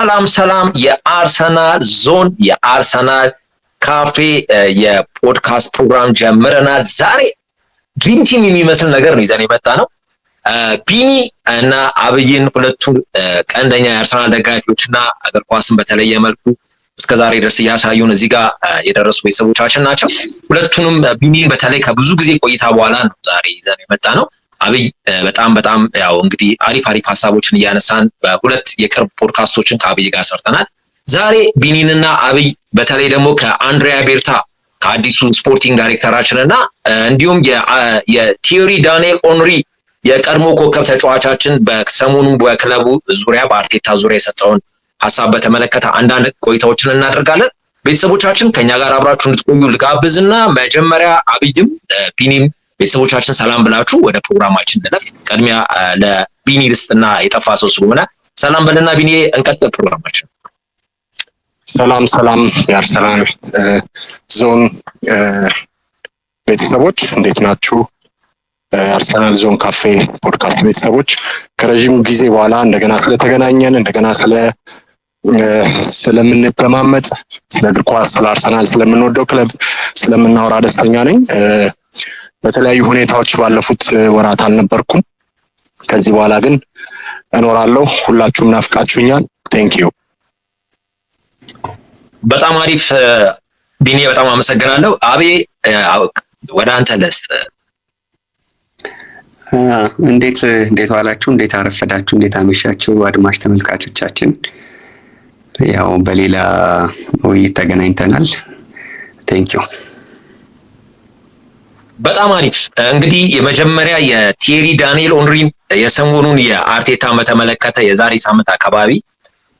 ሰላም ሰላም፣ የአርሰናል ዞን የአርሰናል ካፌ የፖድካስት ፕሮግራም ጀምረናል። ዛሬ dream team የሚመስል ነገር ነው ይዘን የመጣነው። ቢኒ እና አብይን፣ ሁለቱ ቀንደኛ የአርሰናል ደጋፊዎች እና እግር ኳስን በተለየ መልኩ እስከ ዛሬ ድረስ እያሳዩን እዚህ ጋር የደረሱ ቤተሰቦቻችን ናቸው። ሁለቱንም፣ ቢኒን በተለይ ከብዙ ጊዜ ቆይታ በኋላ ነው ዛሬ ይዘን የመጣነው። አብይ በጣም በጣም ያው እንግዲህ አሪፍ አሪፍ ሀሳቦችን እያነሳን በሁለት የቅርብ ፖድካስቶችን ከአብይ ጋር ሰርተናል። ዛሬ ቢኒንና አብይ በተለይ ደግሞ ከአንድሪያ ቤርታ፣ ከአዲሱ sporting director ኣችን እና እንዲሁም የቲዬሪ ዳንኤል ኦንሪ፣ የቀድሞ ኮከብ ተጫዋቻችን፣ በሰሞኑ በክለቡ ዙሪያ፣ በአርቴታ ዙሪያ የሰጠውን ሀሳብ በተመለከተ አንዳንድ ቆይታዎችን እናደርጋለን። ቤተሰቦቻችን፣ ከኛ ጋር አብራችሁ እንድትቆዩ ልጋብዝና መጀመሪያ አብይም ቢኒም ቤተሰቦቻችን ሰላም ብላችሁ ወደ ፕሮግራማችን እንለፍ። ቅድሚያ ለቢኒ ልስጥና የጠፋ ሰው ስለሆነ ሰላም በልና ቢኒ፣ እንቀጥል ፕሮግራማችን። ሰላም ሰላም፣ የአርሰናል ዞን ቤተሰቦች፣ እንዴት ናችሁ? አርሰናል ዞን ካፌ ፖድካስት ቤተሰቦች፣ ከረዥም ጊዜ በኋላ እንደገና ስለተገናኘን፣ እንደገና ስለምንደማመጥ፣ ስለ እግር ኳስ፣ ስለ አርሰናል፣ ስለምንወደው ክለብ ስለምናወራ ደስተኛ ነኝ። በተለያዩ ሁኔታዎች ባለፉት ወራት አልነበርኩም። ከዚህ በኋላ ግን እኖራለሁ። ሁላችሁም ናፍቃችሁኛል። Thank you። በጣም አሪፍ ቢኒ፣ በጣም አመሰግናለሁ። አቤ፣ ወደ አንተ ልስጥ። እንዴት እንዴት ዋላችሁ? እንዴት አረፈዳችሁ? እንዴት አመሻችሁ? አድማጭ ተመልካቾቻችን፣ ያው በሌላ ውይይት ተገናኝተናል። Thank you። በጣም አሪፍ። እንግዲህ የመጀመሪያ የቲዬሪ ዳንኤል ኦንሪን የሰሞኑን የአርቴታ በተመለከተ የዛሬ ሳምንት አካባቢ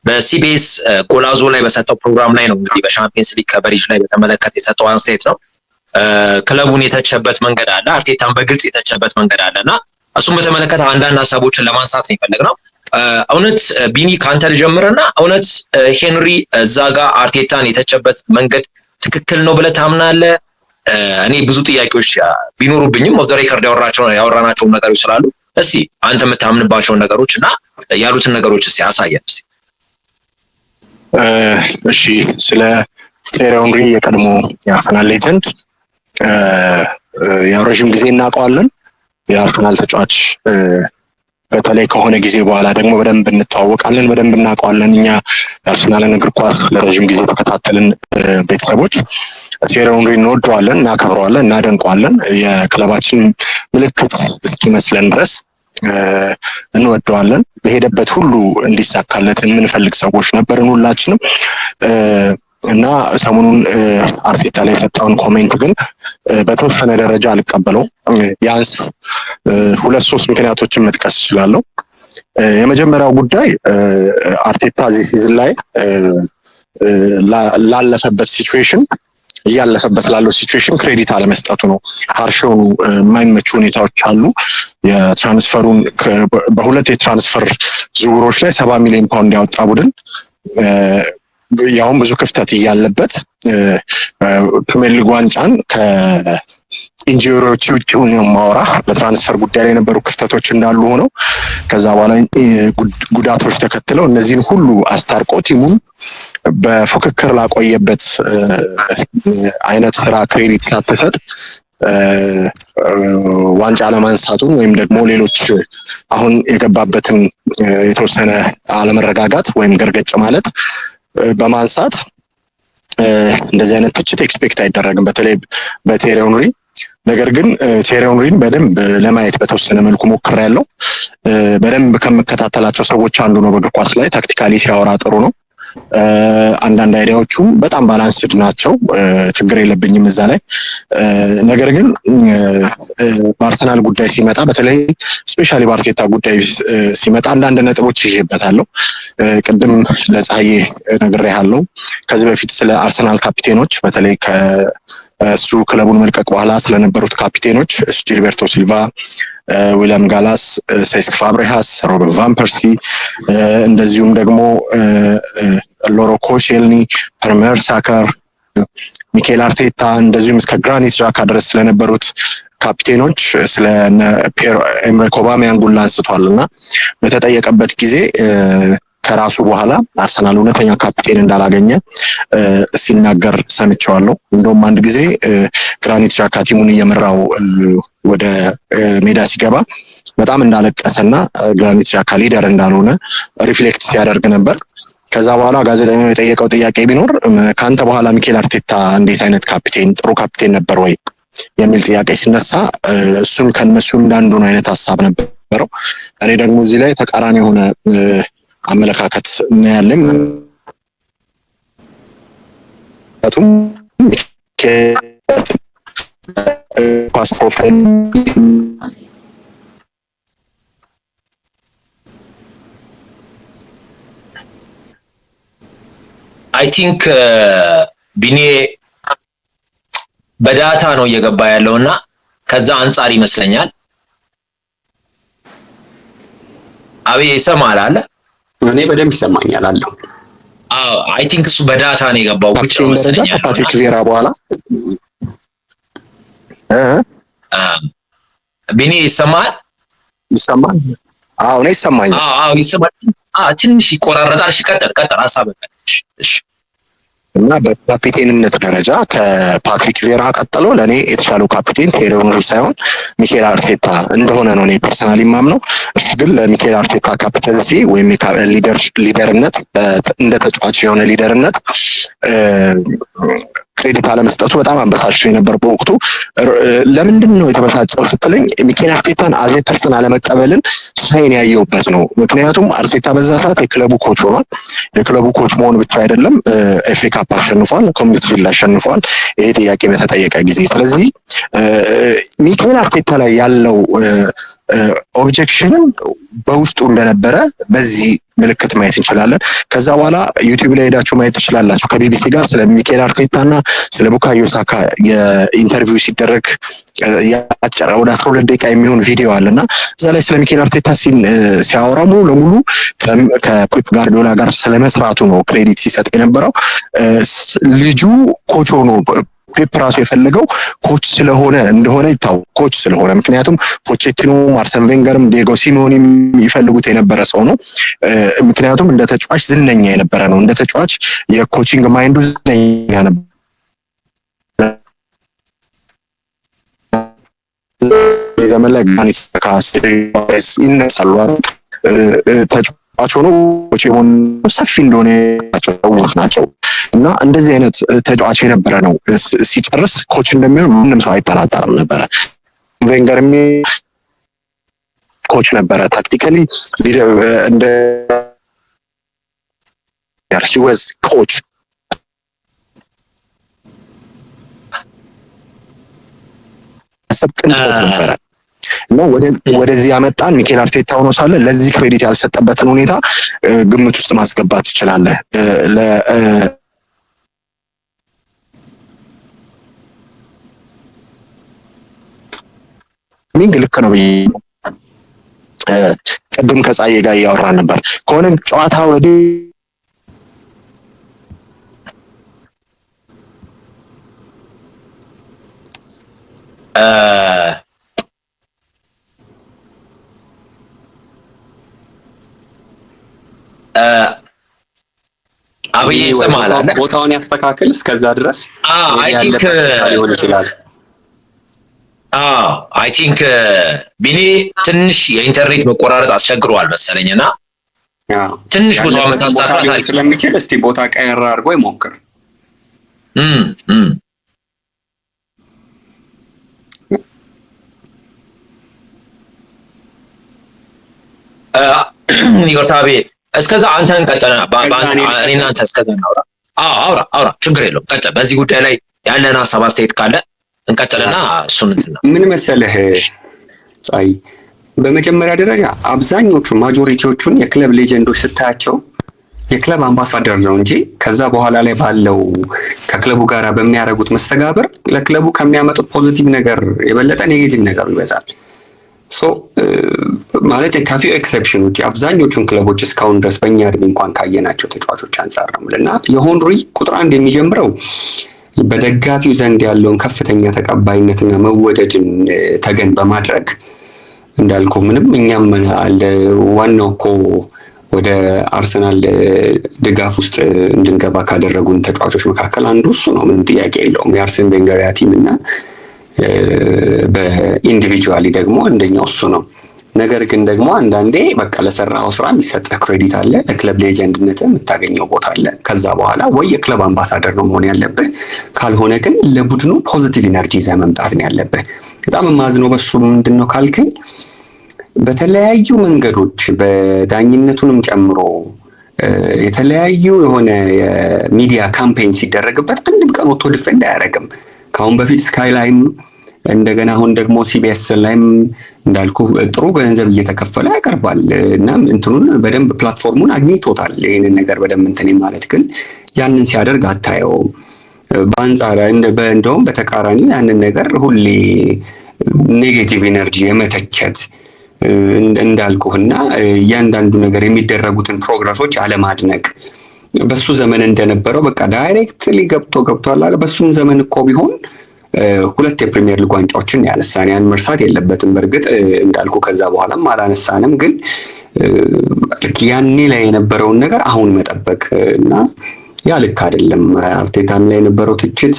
በሲቢኤስ ጎላዞ ላይ በሰጠው ፕሮግራም ላይ ነው፣ እንግዲህ በሻምፒየንስ ሊግ coverage ላይ በተመለከተ የሰጠው አስተያየት ነው። ክለቡን የተቸበት መንገድ አለ፣ አርቴታን በግልጽ የተቸበት መንገድ አለ እና እሱን በተመለከተ አንዳንድ ሀሳቦችን ለማንሳት ነው የፈለግነው። እውነት ቢኒ፣ ከአንተ ልጀምርና እውነት ሄንሪ እዛ ጋር አርቴታን የተቸበት መንገድ ትክክል ነው ብለህ ታምናለህ? እኔ ብዙ ጥያቄዎች ቢኖሩብኝም off the record ያወራናቸውን ነገሮች ስላሉ እስቲ አንተ የምታምንባቸውን ነገሮች እና ያሉትን ነገሮች እስቲ አሳየን እስቲ። እሺ፣ ስለ ቴሪ ኦንሪ፣ የቀድሞ የአርሰናል legend፣ ያው ረዥም ጊዜ እናውቀዋለን። የአርሰናል ተጫዋች በተለይ ከሆነ ጊዜ በኋላ ደግሞ በደንብ እንተዋወቃለን፣ በደንብ እናውቀዋለን። እኛ የአርሰናልን እግር ኳስ ለረዥም ጊዜ የተከታተልን ቤተሰቦች ቴሪ ኦንሪ እንወደዋለን፣ እናከብረዋለን፣ እናደንቀዋለን። የክለባችን ምልክት እስኪመስለን ድረስ እንወደዋለን። በሄደበት ሁሉ እንዲሳካለት የምንፈልግ ሰዎች ነበርን ሁላችንም። እና ሰሞኑን አርቴታ ላይ የሰጠውን comment ግን በተወሰነ ደረጃ አልቀበለው። ቢያንስ ሁለት ሶስት ምክንያቶችን መጥቀስ እችላለሁ። የመጀመሪያው ጉዳይ አርቴታ እዚህ season ላይ ላለፈበት situation፣ እያለፈበት ላለው situation credit አለመስጠቱ ነው። Harsh የሆኑ የማይመቹ ሁኔታዎች አሉ። የ transfer ኡን፣ በሁለት የ transfer ዝውውሮች ላይ 70 ሚሊዮን ፓውንድ ያወጣ ቡድን፣ ያውም ብዙ ክፍተት እያለበት፣ ፕሪሚየር ሊግ ዋንጫን ከ injury ዎች ውጭ ነው ማውራ፣ በ transfer ጉዳይ ላይ የነበሩ ክፍተቶች እንዳሉ ሆነው፣ ከዛ በኋላ ጉዳቶች ተከትለው እነዚህን ሁሉ አስታርቆ team ኡን በፉክክር ላቆየበት አይነት ስራ credit ሳትሰጥ ዋንጫ አለማንሳቱን ወይም ደግሞ ሌሎች አሁን የገባበትን የተወሰነ አለመረጋጋት ወይም ገርገጭ ማለት በማንሳት እንደዚህ አይነት ትችት expect አይደረግም፣ በተለይ በቴሪ ኦንሪ። ነገር ግን ቴሪ ኦንሪን በደንብ ለማየት በተወሰነ መልኩ ሞክሬያለሁ። በደንብ ከምከታተላቸው ሰዎች አንዱ ነው። በእግር ኳስ ላይ tactically ሲያወራ ጥሩ ነው። አንዳንድ idea ዎቹም በጣም balanced ናቸው። ችግር የለብኝም እዛ ላይ። ነገር ግን በአርሰናል ጉዳይ ሲመጣ፣ በተለይ especially በአርቴታ ጉዳይ ሲመጣ አንዳንድ ነጥቦች ይዤበታለሁ። ቅድም ለፀሐዬ ነግሬሃለሁ። ከዚህ በፊት ስለ አርሰናል ካፒቴኖች፣ በተለይ ከእሱ ክለቡን መልቀቅ በኋላ ስለነበሩት ካፒቴኖች፣ ጂልቤርቶ ሲልቫ፣ ዊሊያም ጋላስ፣ ሴስክ ፋብሬሃስ፣ ሮቢን ቫን ፐርሲ፣ እንደዚሁም ደግሞ ሎሮ ኮሼልኒ፣ ፐር ሜርትሳከር፣ ሚኬል አርቴታ፣ እንደዚሁም እስከ ግራኒት ዣካ ድረስ ስለነበሩት ካፒቴኖች፣ ስለ ፒየር ኤምሪክ ኦባሚያንግ ሁላ አንስቷል። እና በተጠየቀበት ጊዜ ከራሱ በኋላ አርሰናል እውነተኛ ካፕቴን እንዳላገኘ ሲናገር ሰምቼዋለሁ። እንደውም አንድ ጊዜ ግራኒት ዣካ team ኡን እየመራው ወደ ሜዳ ሲገባ በጣም እንዳለቀሰና ግራኒት ዣካ leader እንዳልሆነ reflect ሲያደርግ ነበር። ከዛ በኋላ ጋዜጠኛው የጠየቀው ጥያቄ ቢኖር ከአንተ በኋላ ሚኬል አርቴታ እንዴት አይነት ካፕቴን፣ ጥሩ ካፕቴን ነበር ወይ የሚል ጥያቄ ሲነሳ እሱን ከነሱ እንዳንዱ ነው አይነት ሀሳብ ነበረው። እኔ ደግሞ እዚህ ላይ ተቃራኒ የሆነ አመለካከት እናያለን። ምክንያቱም ኳስ profile I think ቢኔ በ data ነው እየገባ ያለው እና ከዛ አንጻር ይመስለኛል። አብይ ይሰማል አለ። እኔ በደንብ ይሰማኛል አለሁ። አዎ፣ I think እሱ በ data ነው የገባው። ውጭ ነው ደረጃ መሰለኝ ያለው። ከፓትሪክ ቪዬራ በኋላ ቢኒ ይሰማል? ይሰማል? አዎ፣ እኔ ይሰማኛል። አዎ፣ ይሰማል። አዎ፣ ትንሽ ይቆራረጣል። እሺ፣ ቀጥል ቀጥል፣ ሀሳብ እሺ። እና በካፒቴንነት ደረጃ ከፓትሪክ ቪዬራ ቀጥሎ ለእኔ የተሻለው ካፒቴን ቴሪ ኦንሪ ሳይሆን ሚኬል አርቴታ እንደሆነ ነው እኔ personally የማምነው። እሱ ግን ለሚኬል አርቴታ captaincy ወይም leader ነት፣ እንደ ተጫዋች የሆነ leader ነት credit አለመስጠቱ በጣም አበሳጭቶ የነበር በወቅቱ። ለምንድን ነው የተበሳጨው ስትለኝ ሚኬል አርቴታን as a person አለመቀበልን sign ያየውበት ነው። ምክንያቱም አርቴታ በዛ ሰዓት የክለቡ coach ሆኗል። የክለቡ coach መሆን ብቻ አይደለም፣ FA Cup አሸንፏል፣ Community Shield አሸንፏል። ይሄ ጥያቄ በተጠየቀ ጊዜ ስለዚህ ሚኬል አርቴታ ላይ ያለው objection ን በውስጡ እንደነበረ በዚህ ምልክት ማየት እንችላለን። ከዛ በኋላ YouTube ላይ ሄዳችሁ ማየት ትችላላችሁ። ከቢቢሲ ጋር ስለ ሚኬል አርቴታ እና ስለ ቡካዮ ሳካ የ interview ሲደረግ ያጨረ ወደ 12 ደቂቃ የሚሆን ቪዲዮ አለ እና እዛ ላይ ስለ ሚኬል አርቴታ ሲያወራ ሙሉ ለሙሉ ከፔፕ ጋርዲዮላ ጋር ስለመስራቱ ነው credit ሲሰጥ የነበረው። ልጁ coach ሆኖ ፔፕ ራሱ የፈለገው coach ስለሆነ እንደሆነ ይታወቅ፣ coach ስለሆነ፣ ምክንያቱም ፖቼቲኖ፣ አርሰን ቬንገርም ዲዬጎ ሲሞኒም ይፈልጉት የነበረ ሰው ነው። ምክንያቱም እንደ ተጫዋች ዝነኛ የነበረ ነው። እንደ ተጫዋች የ coaching mind ኡ ዝነኛ ነበር። በዚህ ዘመን ላይ ግራኒት ዣካ ይነሳሉ። ተጫዋች ሆኖ coach የሆኑ ሰፊ እንደሆነ ሰዎች ናቸው እና እንደዚህ አይነት ተጫዋች የነበረ ነው። ሲጨርስ coach እንደሚሆን ማንም ሰው አይጠራጠርም ነበረ። ቬንገር coach ነበረ። Tactically እንደ he was coach ቅንጦት ነበረ እና ወደዚህ ያመጣን ሚኬል አርቴታ ሆኖ ሳለ ለዚህ credit ያልሰጠበትን ሁኔታ ግምት ውስጥ ማስገባት ትችላለህ። ሚንግ ልክ ነው ብዬ ቅድም ከጻዬ ጋር እያወራን ነበር። ከሆነ ጨዋታ ወዲህ አብይ ይሰማል አለ። ቦታውን ያስተካክል። እስከዛ ድረስ I think ሊሆን ይችላል። አዎ፣ I think ቢኒ ትንሽ የኢንተርኔት መቆራረጥ አስቸግሯል መሰለኝና ትንሽ ቦታውን ብታስተካክል ስለሚችል እስቲ ቦታ ቀየር አድርጎ ይሞክር። እም እም ይቅርታ አቤ፣ እስከዛ አንተን ቀጠለ። እኔና አንተ እስከዛ እናውራ። አዎ፣ አውራ አውራ፣ ችግር የለውም፣ ቀጥል። በዚህ ጉዳይ ላይ ያለን ሀሳብ አስተያየት ካለ እንቀጥልና እሱን እንትና ምን መሰለህ ጻይ፣ በመጀመሪያ ደረጃ አብዛኞቹ majority ዎቹን የክለብ legend ኦች ስታያቸው የክለብ አምባሳደር ነው እንጂ ከዛ በኋላ ላይ ባለው ከክለቡ ጋር በሚያደርጉት መስተጋብር ለክለቡ ከሚያመጡት positive ነገር የበለጠ negative ነገሩ ይበዛል። So ማለት ከ few exception ውጭ አብዛኞቹን ክለቦች እስካሁን ድረስ በእኛ እድሜ እንኳን ካየናቸው ተጫዋቾች አንጻር ነው እና የሆንሪ ቁጥር አንድ የሚጀምረው በደጋፊው ዘንድ ያለውን ከፍተኛ ተቀባይነትና መወደድን ተገን በማድረግ፣ እንዳልኩ ምንም እኛም አለ ዋናው እኮ ወደ አርሰናል ድጋፍ ውስጥ እንድንገባ ካደረጉን ተጫዋቾች መካከል አንዱ እሱ ነው። ምንም ጥያቄ የለውም። የአርሰን ቬንገር team እና በ individually ደግሞ አንደኛው እሱ ነው። ነገር ግን ደግሞ አንዳንዴ በቃ ለሰራኸው ስራ የሚሰጥህ credit አለ፣ ለ club legend ነት የምታገኘው ቦታ አለ። ከዛ በኋላ ወይ የክለብ አምባሳደር ነው መሆን ያለብህ፣ ካልሆነ ግን ለቡድኑ positive energy ይዘህ መምጣት ነው ያለብህ። በጣም የማዝነው በሱ ምንድን ነው ካልከኝ በተለያዩ መንገዶች በዳኝነቱንም ጨምሮ የተለያዩ የሆነ የሚዲያ campaign ሲደረግበት አንድም ቀን ወጥቶ defend አያደርግም። ከአሁን በፊት ስካይ ላይም እንደገና አሁን ደግሞ ሲቢኤስ ላይም እንዳልኩ ጥሩ ገንዘብ እየተከፈለ ያቀርባል እና እንትኑን በደንብ platform ኡን አግኝቶታል። ይህንን ነገር በደንብ እንትን ማለት ግን ያንን ሲያደርግ አታየውም። በአንጻር እንደውም በተቃራኒ ያንን ነገር ሁሌ negative energy የመተቸት እንዳልኩህና እያንዳንዱ ነገር የሚደረጉትን progress ኦች አለማድነቅ በሱ ዘመን እንደነበረው በቃ directly ገብቷል አለ። በሱም ዘመን እኮ ቢሆን ሁለት የፕሪሚየር ሊግ ዋንጫዎችን ያነሳን ያን መርሳት የለበትም። በእርግጥ እንዳልኩ ከዛ በኋላም አላነሳንም፣ ግን ልክ ያኔ ላይ የነበረውን ነገር አሁን መጠበቅ እና ያ ልክ አይደለም። አርቴታም ላይ የነበረው ትችት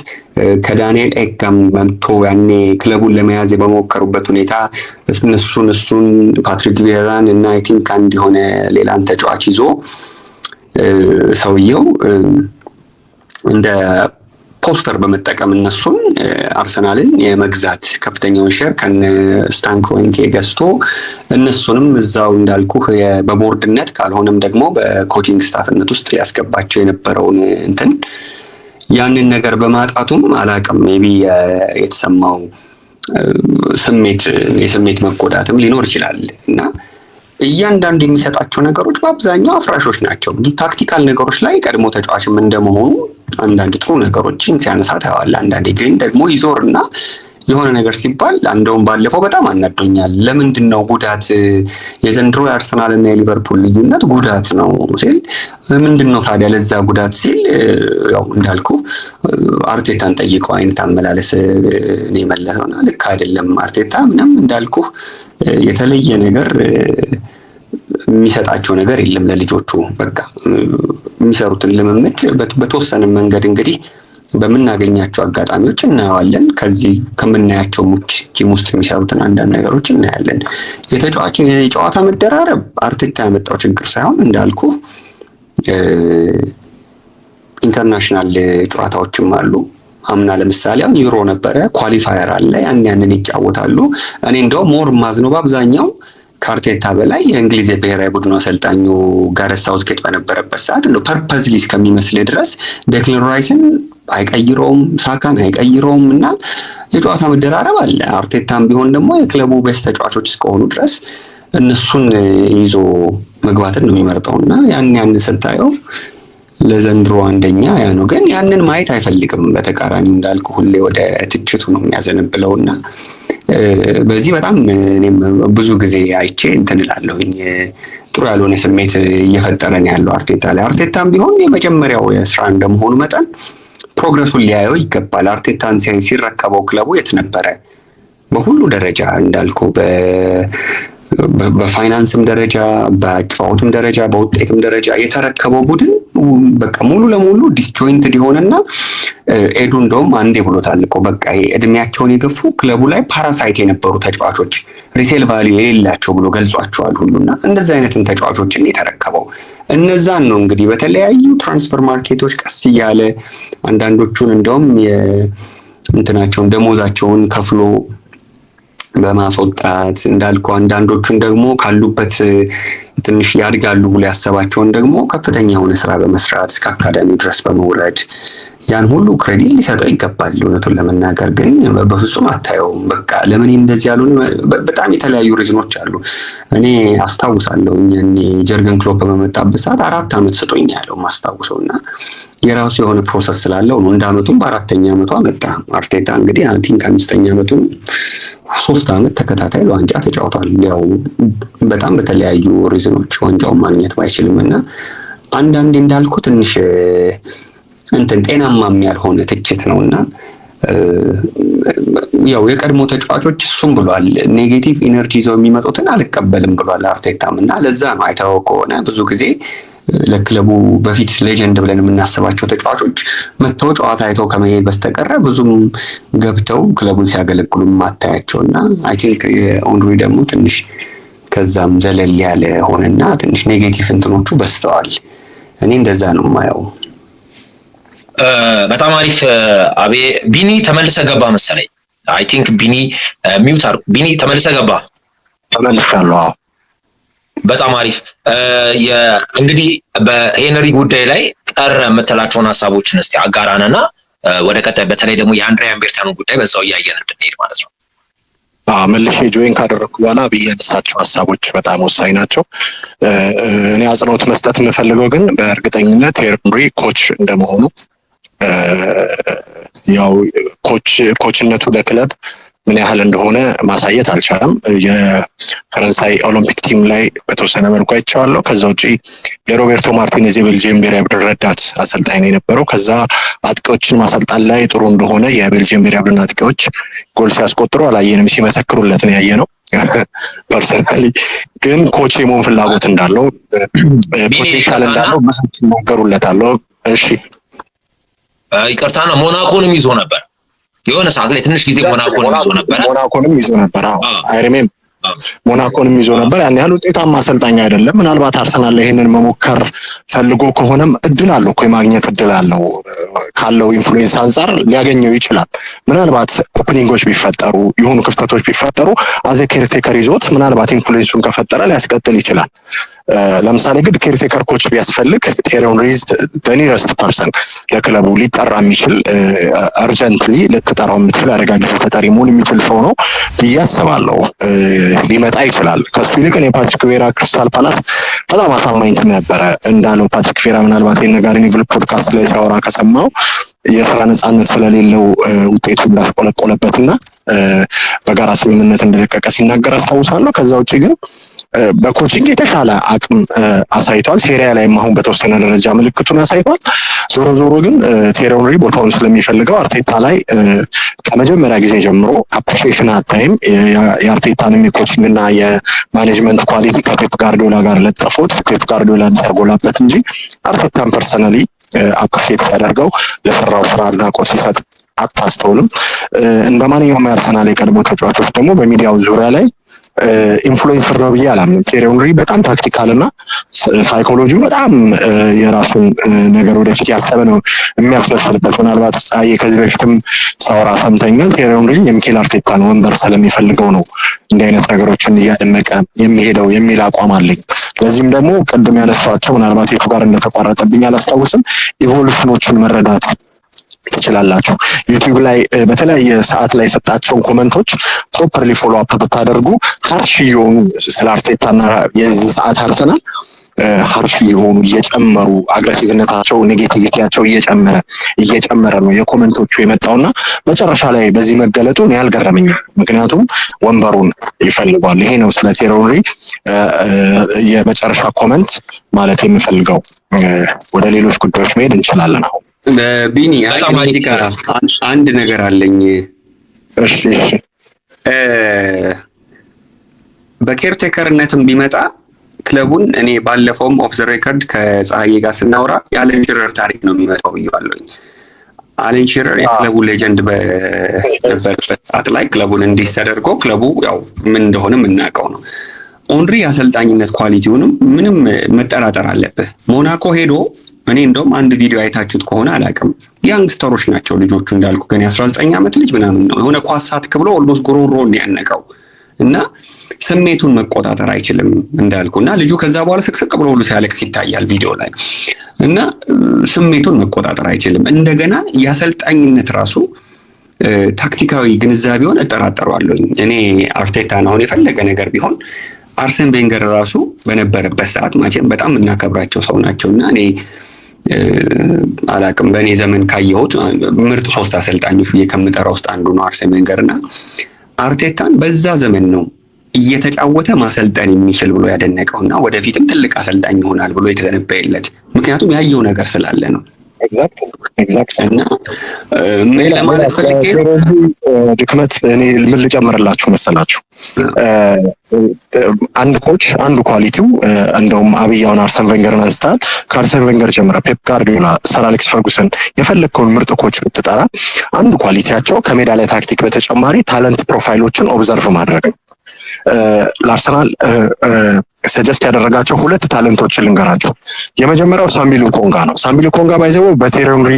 ከዳንኤል ኤክ ጋርም መጥቶ ያኔ ክለቡን ለመያዝ በሞከሩበት ሁኔታ እነሱን እሱን ፓትሪክ ቪዬራን እና I think አንድ የሆነ ሌላን ተጫዋች ይዞ ሰውየው እንደ ፖስተር በመጠቀም እነሱን አርሰናልን የመግዛት ከፍተኛውን share ከነ ስታን ክሮንኬ ገዝቶ እነሱንም እዛው እንዳልኩህ በቦርድነት ካልሆነም ደግሞ በ coaching staff ነት ውስጥ ሊያስገባቸው የነበረውን እንትን ያንን ነገር በማጣቱም አላቅም maybe የተሰማው ስሜት የስሜት መጎዳትም ሊኖር ይችላል እና እያንዳንዱ የሚሰጣቸው ነገሮች በአብዛኛው አፍራሾች ናቸው። Tactical ነገሮች ላይ ቀድሞ ተጫዋችም እንደመሆኑ አንዳንድ ጥሩ ነገሮችን ሲያነሳ ታየዋለህ። አንዳንዴ ግን ደግሞ ይዞርና የሆነ ነገር ሲባል እንደውም ባለፈው በጣም አናዶኛል። ለምንድን ነው ጉዳት የዘንድሮ የአርሰናል እና የሊቨርፑል ልዩነት ጉዳት ነው ሲል ምንድን ነው ታዲያ ለዛ ጉዳት ሲል ያው እንዳልኩ አርቴታን ጠይቀው አይነት አመላለስ ነው የመለሰውና ልክ አይደለም። አርቴታ ምንም እንዳልኩ የተለየ ነገር የሚሰጣቸው ነገር የለም ለልጆቹ። በቃ የሚሰሩትን ልምምድ በተወሰነ መንገድ እንግዲህ በምናገኛቸው አጋጣሚዎች እናየዋለን። ከዚህ ከምናያቸው ጂም ውስጥ የሚሰሩትን አንዳንድ ነገሮች እናያለን። የተጫዋችን የጨዋታ መደራረብ አርቴታ ያመጣው ችግር ሳይሆን እንዳልኩ international ጨዋታዎችም አሉ። አምና ለምሳሌ አሁን ዩሮ ነበረ፣ qualifier አለ፣ ያንን ይጫወታሉ። እኔ እንደውም more ማዝነው በአብዛኛው ከአርቴታ በላይ የእንግሊዝ የብሔራዊ ቡድኑ አሰልጣኙ ጋሬት ሳውዝጌት በነበረበት ሰዓት እንደው purposely እስከሚመስል ድረስ ዴክለን ራይስን አይቀይረውም፣ ሳካን አይቀይረውም እና የጨዋታ መደራረብ አለ። አርቴታም ቢሆን ደግሞ የክለቡ best ተጫዋቾች እስከሆኑ ድረስ እነሱን ይዞ መግባትን ነው የሚመርጠው እና ያን ስታየው ለዘንድሮ አንደኛ ያ ነው። ግን ያንን ማየት አይፈልግም። በተቃራኒው እንዳልኩ ሁሌ ወደ ትችቱ ነው የሚያዘነብለውና በዚህ በጣም እኔም ብዙ ጊዜ አይቼ እንትን እላለሁኝ። ጥሩ ያልሆነ ስሜት እየፈጠረ ነው ያለው አርቴታ ላይ። አርቴታም ቢሆን የመጀመሪያው የስራ እንደመሆኑ መጠን progress ኡን ሊያየው ይገባል። አርቴታን ሲረከበው ክለቡ የት ነበረ? በሁሉ ደረጃ እንዳልኩ በፋይናንስም ደረጃ በአጨዋወትም ደረጃ በውጤትም ደረጃ የተረከበው ቡድን በቃ ሙሉ ለሙሉ disjointed የሆነና ኤዱ እንደውም አንዴ ብሎታል እኮ በቃ እድሜያቸውን የገፉ ክለቡ ላይ parasite የነበሩ ተጫዋቾች resale value የሌላቸው ብሎ ገልጿቸዋል ሁሉና እንደዚህ አይነትን ተጫዋቾችን የተረከበው እነዛን ነው እንግዲህ በተለያዩ transfer market ኦች ቀስ እያለ አንዳንዶቹን እንደውም እንትናቸውን ደሞዛቸውን ከፍሎ በማስወጣት እንዳልኩ አንዳንዶቹን ደግሞ ካሉበት ትንሽ ያድጋሉ ብሎ ያሰባቸውን ደግሞ ከፍተኛ የሆነ ስራ በመስራት እስከ አካዳሚው ድረስ በመውረድ ያን ሁሉ credit ሊሰጠው ይገባል። እውነቱን ለመናገር ግን በፍጹም አታየውም። በቃ ለምን እንደዚህ ያልሆነ በጣም የተለያዩ reason ኦች አሉ። እኔ አስታውሳለሁ እኔ ጀርገን ክሎፕ በመጣበት ሰዓት 4 ዓመት ስጦኝ ያለው ማስታውሰው እና የራሱ የሆነ process ስላለው ነው። እንደ አመቱም በአራተኛ አመቱ አመጣ። አርቴታ እንግዲህ I think 5ኛ አመቱ 3 ዓመት ተከታታይ ለዋንጫ ተጫውቷል። ያው በጣም በተለያዩ reason ኦች ዋንጫውን ማግኘት ባይችልም እና አንዳንዴ እንዳልኩ ትንሽ እንትን ጤናማም ያልሆነ ትችት ነውና ያው የቀድሞ ተጫዋቾች እሱም ብሏል፣ negative energy ይዘው የሚመጡትን አልቀበልም ብሏል አርቴታም። እና ለዛ ነው አይተኸው ከሆነ ብዙ ጊዜ ለክለቡ በፊት legend ብለን የምናስባቸው ተጫዋቾች መጥተው ጨዋታ አይተው ከመሄድ በስተቀረ ብዙም ገብተው ክለቡን ሲያገለግሉ ማታያቸው። እና I think የኦንሪ ደግሞ ትንሽ ከዛም ዘለል ያለ ሆነና ትንሽ negative እንትኖቹ በዝተዋል። እኔ እንደዛ ነው የማየው። በጣም አሪፍ አቤ። ቢኒ ተመልሰ ገባ መሰለኝ። I think ቢኒ mute አድርጉ። ቢኒ ተመልሰ ገባ። ተመልሻለሁ። አዎ። በጣም አሪፍ። እንግዲህ በሄንሪ ጉዳይ ላይ ቀረ የምትላቸውን ሀሳቦችን እስቲ አጋራንና ወደ ቀጣይ በተለይ ደግሞ የአንድሪያን ቤርታን ጉዳይ በዛው እያየን እንድንሄድ ማለት ነው። መልሼ join ካደረግኩ በኋላ ብዬ ያነሳቸው ሀሳቦች በጣም ወሳኝ ናቸው። እኔ አጽንኦት መስጠት የምፈልገው ግን በእርግጠኝነት ሄንሪ coach እንደመሆኑ ያው coach ነቱ ለክለብ ምን ያህል እንደሆነ ማሳየት አልቻለም። የፈረንሳይ ኦሎምፒክ team ላይ በተወሰነ መልኩ አይቼዋለሁ። ከዛ ውጪ የሮቤርቶ ማርቲኔዝ የቤልጅየም ብሔራዊ ቡድን ረዳት አሰልጣኝ ነው የነበረው። ከዛ አጥቂዎችን ማሰልጣን ላይ ጥሩ እንደሆነ የቤልጅየም ብሔራዊ ቡድን አጥቂዎች ጎል ሲያስቆጥሩ አላየንም፣ ሲመሰክሩለት ነው ያየነው። Personally ግን coach የመሆን ፍላጎት እንዳለው፣ potential እንዳለው ብዙዎች ይናገሩለታል። እሺ። ይቅርታና ሞናኮንም ይዞ ነበር፣ የሆነ ሰዓት ላይ ትንሽ ጊዜ ሞናኮንም ይዞ ነበር። ሞናኮንም ይዞ ነበር። አዎ፣ I remember፣ ሞናኮንም ይዞ ነበር። ያን ያህል ውጤታማ አሰልጣኝ አይደለም። ምናልባት አርሰናል ላይ ይህንን መሞከር ፈልጎ ከሆነም እድል አለው እኮ፣ የማግኘት እድል አለው። ካለው influence አንጻር ሊያገኘው ይችላል። ምናልባት opening ኦች ቢፈጠሩ፣ የሆኑ ክፍተቶች ቢፈጠሩ as a caretaker ይዞት ምናልባት influence ኡን ከፈጠረ ሊያስቀጥል ይችላል። ለምሳሌ ግድ caretaker coach ቢያስፈልግ ቴሪ ኦንሪ is the nearest person፣ ለክለቡ ሊጠራ የሚችል፣ urgently ልትጠራው የምትችል፣ አደጋ ጊዜ ተጠሪ መሆን የሚችል ሰው ነው ብዬ አስባለሁ። ሊመጣ ይችላል። ከሱ ይልቅ እኔ ፓትሪክ ቪዬራ ክሪስታል ፓላስ በጣም አሳማኝ team ነበረ እንዳለው ፓትሪክ ቪዬራ ምናልባት የነጋሪ ኔቭል ፖድካስት ላይ ሲያወራ ከሰማው የስራ ነፃነት ስለሌለው ውጤቱ እንዳስቆለቆለበት እና በጋራ ስምምነት እንደለቀቀ ሲናገር አስታውሳለሁ። ከዛ ውጭ ግን በ coaching የተሻለ አቅም አሳይቷል። ሴሪያ ላይም አሁን በተወሰነ ደረጃ ምልክቱን አሳይቷል። ዞሮ ዞሮ ግን ቴሪ ኦንሪ ቦታውን ስለሚፈልገው አርቴታ ላይ ከመጀመሪያ ጊዜ ጀምሮ appreciation አታይም። የአርቴታንም የ coaching እና የ management quality ከፔፕ ጋርዲዮላ ጋር ለጠፉት፣ ፔፕ ጋርዲዮላን ሲያጎላበት እንጂ አርቴታን personally appreciate ሲያደርገው፣ ለሰራው ስራ አድናቆት ሲሰጥ አታስተውልም። እንደ ማንኛውም የአርሰናል የቀድሞ ተጫዋቾች ደግሞ በሚዲያው ዙሪያ ላይ influencer ነው ብዬ አላምንም። ቴሪ ኦንሪ በጣም tactical እና ሳይኮሎጂው በጣም የራሱን ነገር ወደፊት ያሰበ ነው የሚያስመስልበት። ምናልባት ፀሐዬ ከዚህ በፊትም ሳወራ ሰምተኛል። ቴሪ ኦንሪ የሚኬል አርቴታን ወንበር ስለሚፈልገው ነው እንዲህ አይነት ነገሮችን እያደመቀ የሚሄደው የሚል አቋም አለኝ። ለዚህም ደግሞ ቅድም ያነሷቸው፣ ምናልባት የቱ ጋር እንደተቋረጠብኝ አላስታውስም፣ evolution ኦችን መረዳት ትችላላችሁ። ዩቲዩብ ላይ በተለያየ ሰዓት ላይ የሰጣቸውን comment ኦች properly follow up ብታደርጉ harsh እየሆኑ ስለ አርቴታና የዚህ ሰዓት አርሰናል harsh የሆኑ እየጨመሩ፣ aggressive ነታቸው negativity ያቸው እየጨመረ እየጨመረ ነው የ comment ኦቹ የመጣውና መጨረሻ ላይ በዚህ መገለጡ እኔ አልገረመኝም። ምክንያቱም ወንበሩን ይፈልጓል። ይሄ ነው ስለ ቴሪ ኦንሪ የመጨረሻ comment ማለት የምፈልገው። ወደ ሌሎች ጉዳዮች መሄድ እንችላለን አሁን። ቢኒ፣ እዚህ ጋር አንድ ነገር አለኝ። እሺ። በ caretaker ነትም ቢመጣ ክለቡን እኔ ባለፈውም off the record ከፀሐዬ ጋር ስናወራ የአለን ሽረር ታሪክ ነው የሚመጣው ብዬዋለሁኝ። አለን ሽረር የክለቡ legend በነበረበት ሰዓት ላይ ክለቡን እንዲህ ተደርጎ ክለቡ ያው ምን እንደሆነ የምናውቀው ነው። ኦንሪ የአሰልጣኝነት quality ውንም ምንም መጠራጠር አለብህ። ሞናኮ ሄዶ እኔ እንደውም አንድ ቪዲዮ አይታችሁት ከሆነ አላውቅም፣ youngster ኦች ናቸው ልጆቹ፣ እንዳልኩ ግን የ19 ዓመት ልጅ ምናምን ነው፣ የሆነ ኳስ ሳትክ ብሎ almost ጉሮሮን ያነቀው እና ስሜቱን መቆጣጠር አይችልም እንዳልኩ እና ልጁ ከዛ በኋላ ስቅስቅ ብሎ ሁሉ ሲያለቅስ ይታያል ቪዲዮ ላይ እና ስሜቱን መቆጣጠር አይችልም። እንደገና የአሰልጣኝነት ራሱ ታክቲካዊ ግንዛቤውን እጠራጠረዋለሁኝ። እኔ አርቴታን አሁን የፈለገ ነገር ቢሆን አርሰን ቬንገር ራሱ በነበረበት ሰዓት መቼም በጣም የምናከብራቸው ሰው ናቸው እና እኔ አላቅም፣ በእኔ ዘመን ካየሁት ምርጥ ሶስት አሰልጣኞች ብዬ ከምጠራ ውስጥ አንዱ ነው አርሰን ቬንገር። እና አርቴታን በዛ ዘመን ነው እየተጫወተ ማሰልጠን የሚችል ብሎ ያደነቀው እና ወደፊትም ትልቅ አሰልጣኝ ይሆናል ብሎ የተነበየለት፣ ምክንያቱም ያየው ነገር ስላለ ነው። Exactly. እና ምን ለማለት ፈልጌ ነው? ድክመት እኔ ምን ልጨምርላችሁ መሰላችሁ? አንድ coach አንዱ quality ው፣ እንደውም አብያውን አርሰን ቬንገርን አንስታል። ከአርሰን ቬንገር ጀምረ ፔፕ ጋርዲዮላ፣ ሰር አሌክስ ፈርጉሰን፣ የፈለግከውን ምርጥ coach ብትጠራ አንዱ quality ያቸው ከሜዳ ላይ ታክቲክ በተጨማሪ talent profile ኦችን observe ማድረግ ነው። ለአርሰናል suggest ያደረጋቸው ሁለት talent ኦችን ልንገራቸው። የመጀመሪያው ሳምቢ ሉኮንጋ ነው። ሳምቢ ሉኮንጋ by the way በቴሪ ኦንሪ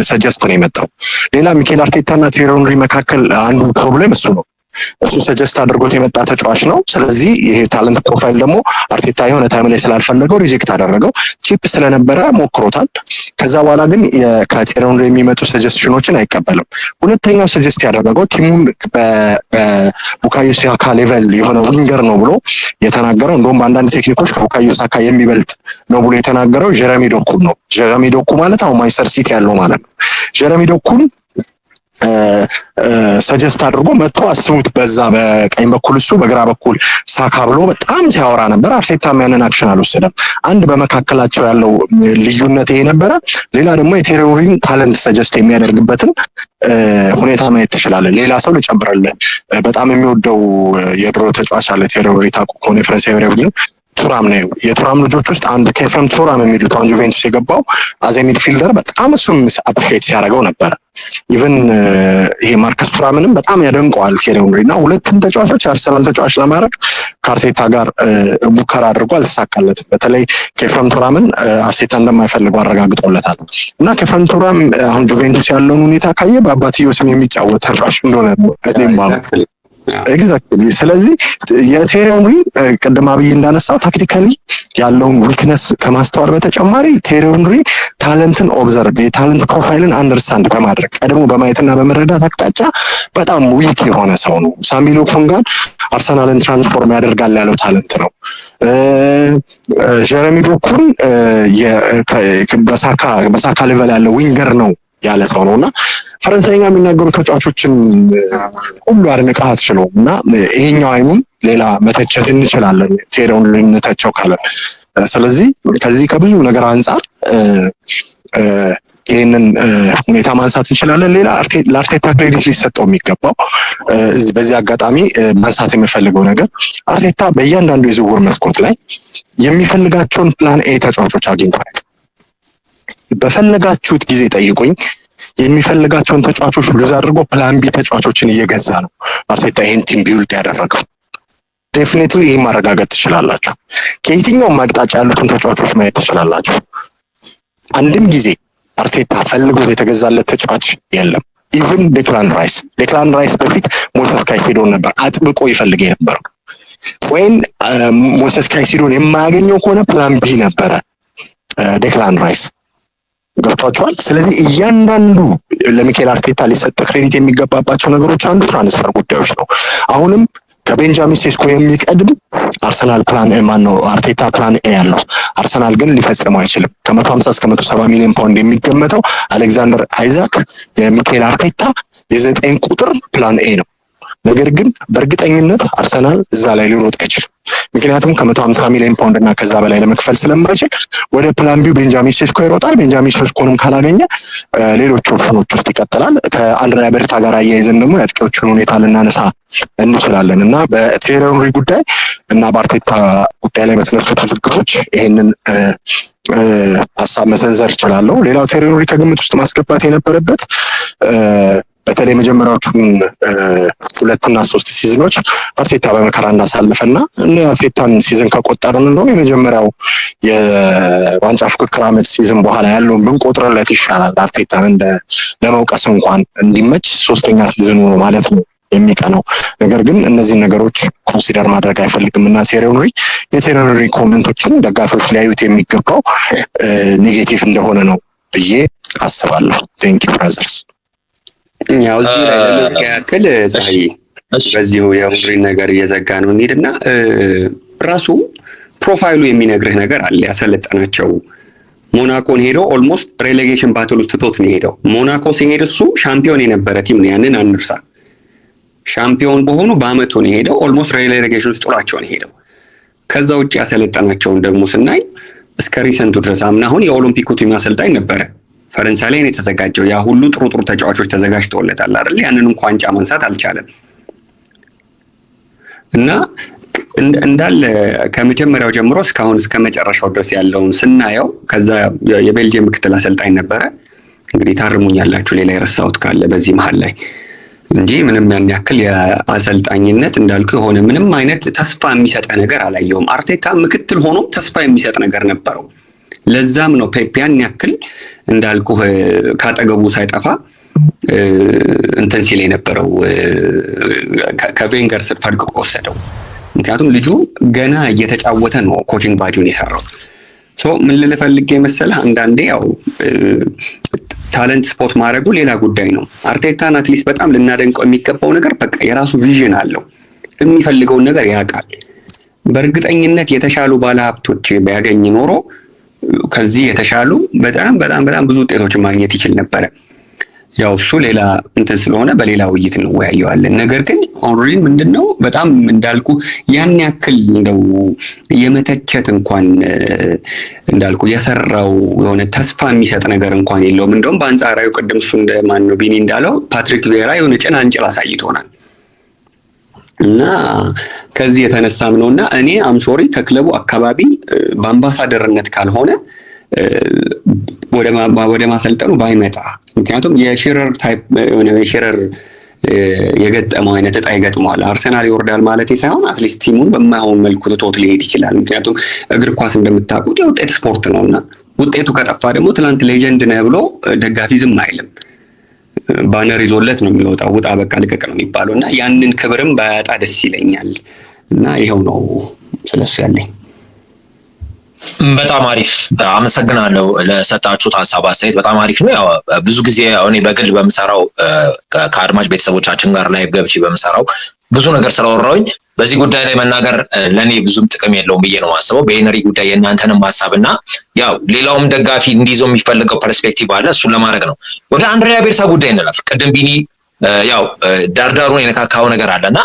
suggest ነው የመጣው። ሌላ ሚኬል አርቴታ እና ቴሪ ኦንሪ መካከል አንዱ problem እሱ ነው። እሱ suggest አድርጎት የመጣ ተጫዋች ነው። ስለዚህ ይሄ talent profile ደግሞ አርቴታ የሆነ time ላይ ስላልፈለገው reject አደረገው። Cheap ስለነበረ ሞክሮታል። ከዛ በኋላ ግን ከቴሪ ኦንሪ የሚመጡ suggestion ኦችን አይቀበልም። ሁለተኛው suggest ያደረገው team ኡን በቡካዮ ሳካ level የሆነ winger ነው ብሎ የተናገረው፣ እንደውም በአንዳንድ ቴክኒኮች ከቡካዮ ሳካ የሚበልጥ ነው ብሎ የተናገረው ጀረሚ ዶኩን ነው። ጀረሚ ዶኩ ማለት አሁን ማንቸስተር ሲቲ ያለው ማለት ነው። ጀረሚ ዶኩን suggest አድርጎ መጥቶ አስቡት፣ በዛ በቀኝ በኩል እሱ፣ በግራ በኩል ሳካ ብሎ በጣም ሲያወራ ነበር። አርቴታም ያንን action አልወሰደም። አንድ በመካከላቸው ያለው ልዩነት ይሄ ነበረ። ሌላ ደግሞ የቴሪ ኦንሪን talent suggest የሚያደርግበትን ሁኔታ ማየት ትችላለህ። ሌላ ሰው ልጨምርልህ፣ በጣም የሚወደው የድሮ ተጫዋች አለ ቴሪ ኦንሪ፣ ታውቁ ከሆነ የፈረንሳይ ብሔራዊ ቡድን ቱራም ነው። የቱራም ልጆች ውስጥ አንዱ ኬፍረም ቱራም የሚሉት አሁን ጁቬንቱስ የገባው as a midfielder በጣም እሱም appreciate ሲያደርገው ነበረ። Even ይሄ ማርከስ ቱራምንም በጣም ያደንቀዋል ቴሪ ኦንሪ። እና ሁለቱም ተጫዋቾች የአርሰናል ተጫዋች ለማድረግ ከአርቴታ ጋር ሙከራ አድርጎ አልተሳካለትም። በተለይ ኬፍረም ቱራምን አርቴታ እንደማይፈልገው አረጋግጦለታል። እና ኬፍረም ቱራም አሁን ጁቬንቱስ ያለውን ሁኔታ ካየ በአባትየው ስም የሚጫወት ተጫዋች እንደሆነ እኔም exactly። ስለዚህ የቴሪ ኦንሪ ቅድም አብይ እንዳነሳው tactically ያለውን weakness ከማስተዋል በተጨማሪ ቴሪ ኦንሪ talent ን observe፣ የ talent profile ን understand በማድረግ፣ ቀድሞ በማየትና በመረዳት አቅጣጫ በጣም weak የሆነ ሰው ነው። ሳምቢ ሎኮንጋን አርሰናልን transform ያደርጋል ያለው talent ነው። ጀረሚ ዶኩን በሳካ level ያለው winger ነው ያለ ሰው ነው። እና ፈረንሳይኛ የሚናገሩ ተጫዋቾችን ሁሉ አድንቀህ አትችለውም። እና ይሄኛው አይኑን ሌላ መተቸት እንችላለን ቴሪውን ልንተቸው ካለን። ስለዚህ ከዚህ ከብዙ ነገር አንጻር ይህንን ሁኔታ ማንሳት እንችላለን። ሌላ ለአርቴታ credit ሊሰጠው የሚገባው፣ በዚህ አጋጣሚ ማንሳት የምፈልገው ነገር፣ አርቴታ በእያንዳንዱ የዝውውር መስኮት ላይ የሚፈልጋቸውን plan A ተጫዋቾች አግኝቷል። በፈለጋችሁት ጊዜ ጠይቁኝ። የሚፈልጋቸውን ተጫዋቾች lose አድርጎ plan B ተጫዋቾችን እየገዛ ነው አርቴታ ይሄን team build ያደረገው። Definitely ይህን ማረጋገጥ ትችላላችሁ። ከየትኛውም አቅጣጫ ያሉትን ተጫዋቾች ማየት ትችላላችሁ። አንድም ጊዜ አርቴታ ፈልጎት የተገዛለት ተጫዋች የለም። Even ዴክላን ራይስ፣ ዴክላን ራይስ በፊት ሞሰስ ካይሴዶን ነበር አጥብቆ ይፈልግ የነበረው። ወይም ሞሰስ ካይሴዶን የማያገኘው ከሆነ plan B ነበረ ዴክላን ራይስ። ገብቷቸዋል። ስለዚህ እያንዳንዱ ለሚኬል አርቴታ ሊሰጥ credit የሚገባባቸው ነገሮች አንዱ transfer ጉዳዮች ነው። አሁንም ከቤንጃሚን ሴስኮ የሚቀድም አርሰናል ፕላን ማን ነው፣ አርቴታ plan A ያለው፣ አርሰናል ግን ሊፈጽመው አይችልም። ከ150 እስከ 170 ሚሊዮን ፓውንድ የሚገመተው አሌክዛንደር አይዛክ የሚኬል አርቴታ የ9 ቁጥር plan A ነው። ነገር ግን በእርግጠኝነት አርሰናል እዛ ላይ ሊሮጥ አይችልም። ምክንያቱም ከ150 ሚሊዮን ፓውንድ እና ከዛ በላይ ለመክፈል ስለማይችል ወደ plan B ው ቤንጃሚን ሴስኮ ይሮጣል። ቤንጃሚን ሴስኮንም ካላገኘ ሌሎች ኦፕሽኖች ውስጥ ይቀጥላል። ከአንድሪያ በርታ ጋር አያይዘን ደግሞ የአጥቂዎቹን ሁኔታ ልናነሳ እንችላለን። እና በቴሪ ኦንሪ ጉዳይ እና በአርቴታ ጉዳይ ላይ በተነሱት ውዝግቦች ይሄንን ሀሳብ መሰንዘር እችላለሁ። ሌላው ቴሪ ኦንሪ ከግምት ውስጥ ማስገባት የነበረበት በተለይ መጀመሪያዎቹን ሁለትና ሶስት season ኦች አርቴታ በመከራ እንዳሳለፈና እነ አርቴታን season ከቆጠርን እንደውም የመጀመሪያው የዋንጫ ፉክክር ዓመት season በኋላ ያለውን ብንቆጥርለት ይሻላል። አርቴታን እንደ ለመውቀስ እንኳን እንዲመች ሶስተኛ season ኡ ነው ማለት ነው የሚቀነው። ነገር ግን እነዚህን ነገሮች consider ማድረግ አይፈልግም። እና ቴሪ ኦንሪ፣ የቴሪ ኦንሪ comment ኦችን ደጋፊዎች ሊያዩት የሚገባው negative እንደሆነ ነው ብዬ አስባለሁ። Thank you, brothers። ያው እዚህ ላይ ለመዝጊያ ያክል ፀሐይ በዚሁ የኦንሪን ነገር እየዘጋ ነው እንሂድና ራሱ profile ኡ የሚነግርህ ነገር አለ። ያሰለጠናቸው ሞናኮን ሄዶ almost relegation battle ውስጥ ትቶት ነው የሄደው። ሞናኮ ሲሄድ እሱ ሻምፒዮን የነበረ team ነው፣ ያንን አንርሳ። ሻምፒዮን በሆኑ በአመቱ ነው የሄደው። Almost relegation ውስጥ ጥሏቸው ነው የሄደው። ከዛ ውጭ ያሰለጠናቸውን ደግሞ ስናይ እስከ recent ኡ ድረስ አምና አሁን የኦሎምፒኩ team አሰልጣኝ ነበረ። ፈረንሳይ ላይ ነው የተዘጋጀው። ያ ሁሉ ጥሩ ጥሩ ተጫዋቾች ተዘጋጅተውለታል አይደል? ያንን እንኳን ዋንጫ ማንሳት አልቻለም። እና እንዳለ ከመጀመሪያው ጀምሮ እስካሁን እስከ መጨረሻው ድረስ ያለውን ስናየው፣ ከዛ የቤልጅየም ምክትል አሰልጣኝ ነበረ። እንግዲህ ታርሙኛላችሁ ሌላ የረሳሁት ካለ በዚህ መሀል ላይ እንጂ ምንም ያን ያክል የአሰልጣኝነት እንዳልኩ የሆነ ምንም አይነት ተስፋ የሚሰጥ ነገር አላየውም። አርቴታ ምክትል ሆኖ ተስፋ የሚሰጥ ነገር ነበረው። ለዛም ነው ፔፕ ያን ያክል እንዳልኩ ካጠገቡ ሳይጠፋ እንትን ሲል የነበረው፣ ከቬንገር ስር ፈልቅቆ ወሰደው። ምክንያቱም ልጁ ገና እየተጫወተ ነው coaching badge ኡን የሰራው። So ምን ልልህ ፈልጌ መሰለህ፣ አንዳንዴ ያው talent spot ማድረጉ ሌላ ጉዳይ ነው። አርቴታን at least በጣም ልናደንቀው የሚገባው ነገር በቃ የራሱ vision አለው፣ የሚፈልገውን ነገር ያውቃል። በእርግጠኝነት የተሻሉ ባለሀብቶች ቢያገኝ ኖሮ ከዚህ የተሻሉ በጣም በጣም በጣም ብዙ ውጤቶችን ማግኘት ይችል ነበረ። ያው እሱ ሌላ እንትን ስለሆነ በሌላ ውይይት እንወያየዋለን። ነገር ግን ኦንሪ ምንድን ነው በጣም እንዳልኩ ያን ያክል እንደው የመተቸት እንኳን እንዳልኩ የሰራው የሆነ ተስፋ የሚሰጥ ነገር እንኳን የለውም። እንደውም በአንጻራዊ ቅድም እሱ እንደ ማን ነው ቢኒ እንዳለው ፓትሪክ ቪዬራ የሆነ ጭላንጭል አሳይቶናል። እና ከዚህ የተነሳም ነው እና እኔ I'm sorry፣ ከክለቡ አካባቢ በአምባሳደርነት ካልሆነ ወደ ማሰልጠኑ ባይመጣ፣ ምክንያቱም የሺረር type፣ የሺረር የገጠመው አይነት እጣ ይገጥመዋል። አርሰናል ይወርዳል ማለት ሳይሆን at least team ኡን በማይሆን መልኩ ትቶት ሊሄድ ይችላል። ምክንያቱም እግር ኳስ እንደምታውቁት የውጤት ስፖርት ነው እና ውጤቱ ከጠፋ ደግሞ ትላንት legend ነህ ብሎ ደጋፊ ዝም አይልም። Banner ይዞለት ነው የሚወጣው። ውጣ በቃ ልቀቅ ነው የሚባለው እና ያንን ክብርም ባያጣ ደስ ይለኛል እና ይኸው ነው ስለሱ ያለኝ። በጣም አሪፍ፣ አመሰግናለሁ ለሰጣችሁት ሀሳብ አስተያየት፣ በጣም አሪፍ ነው። ያው ብዙ ጊዜ እኔ በግል በምሰራው ከአድማጭ ቤተሰቦቻችን ጋር live ገብቼ በምሰራው ብዙ ነገር ስላወራሁኝ በዚህ ጉዳይ ላይ መናገር ለእኔ ብዙም ጥቅም የለውም ብዬ ነው የማስበው። በሄነሪ ጉዳይ የእናንተንም ሀሳብ እና ያው ሌላውም ደጋፊ እንዲይዘው የሚፈልገው perspective አለ፣ እሱን ለማድረግ ነው። ወደ አንድሪያ ቤርታ ጉዳይ እንለፍ። ቅድም ቢኒ ያው ዳርዳሩን የነካካው ነገር አለ እና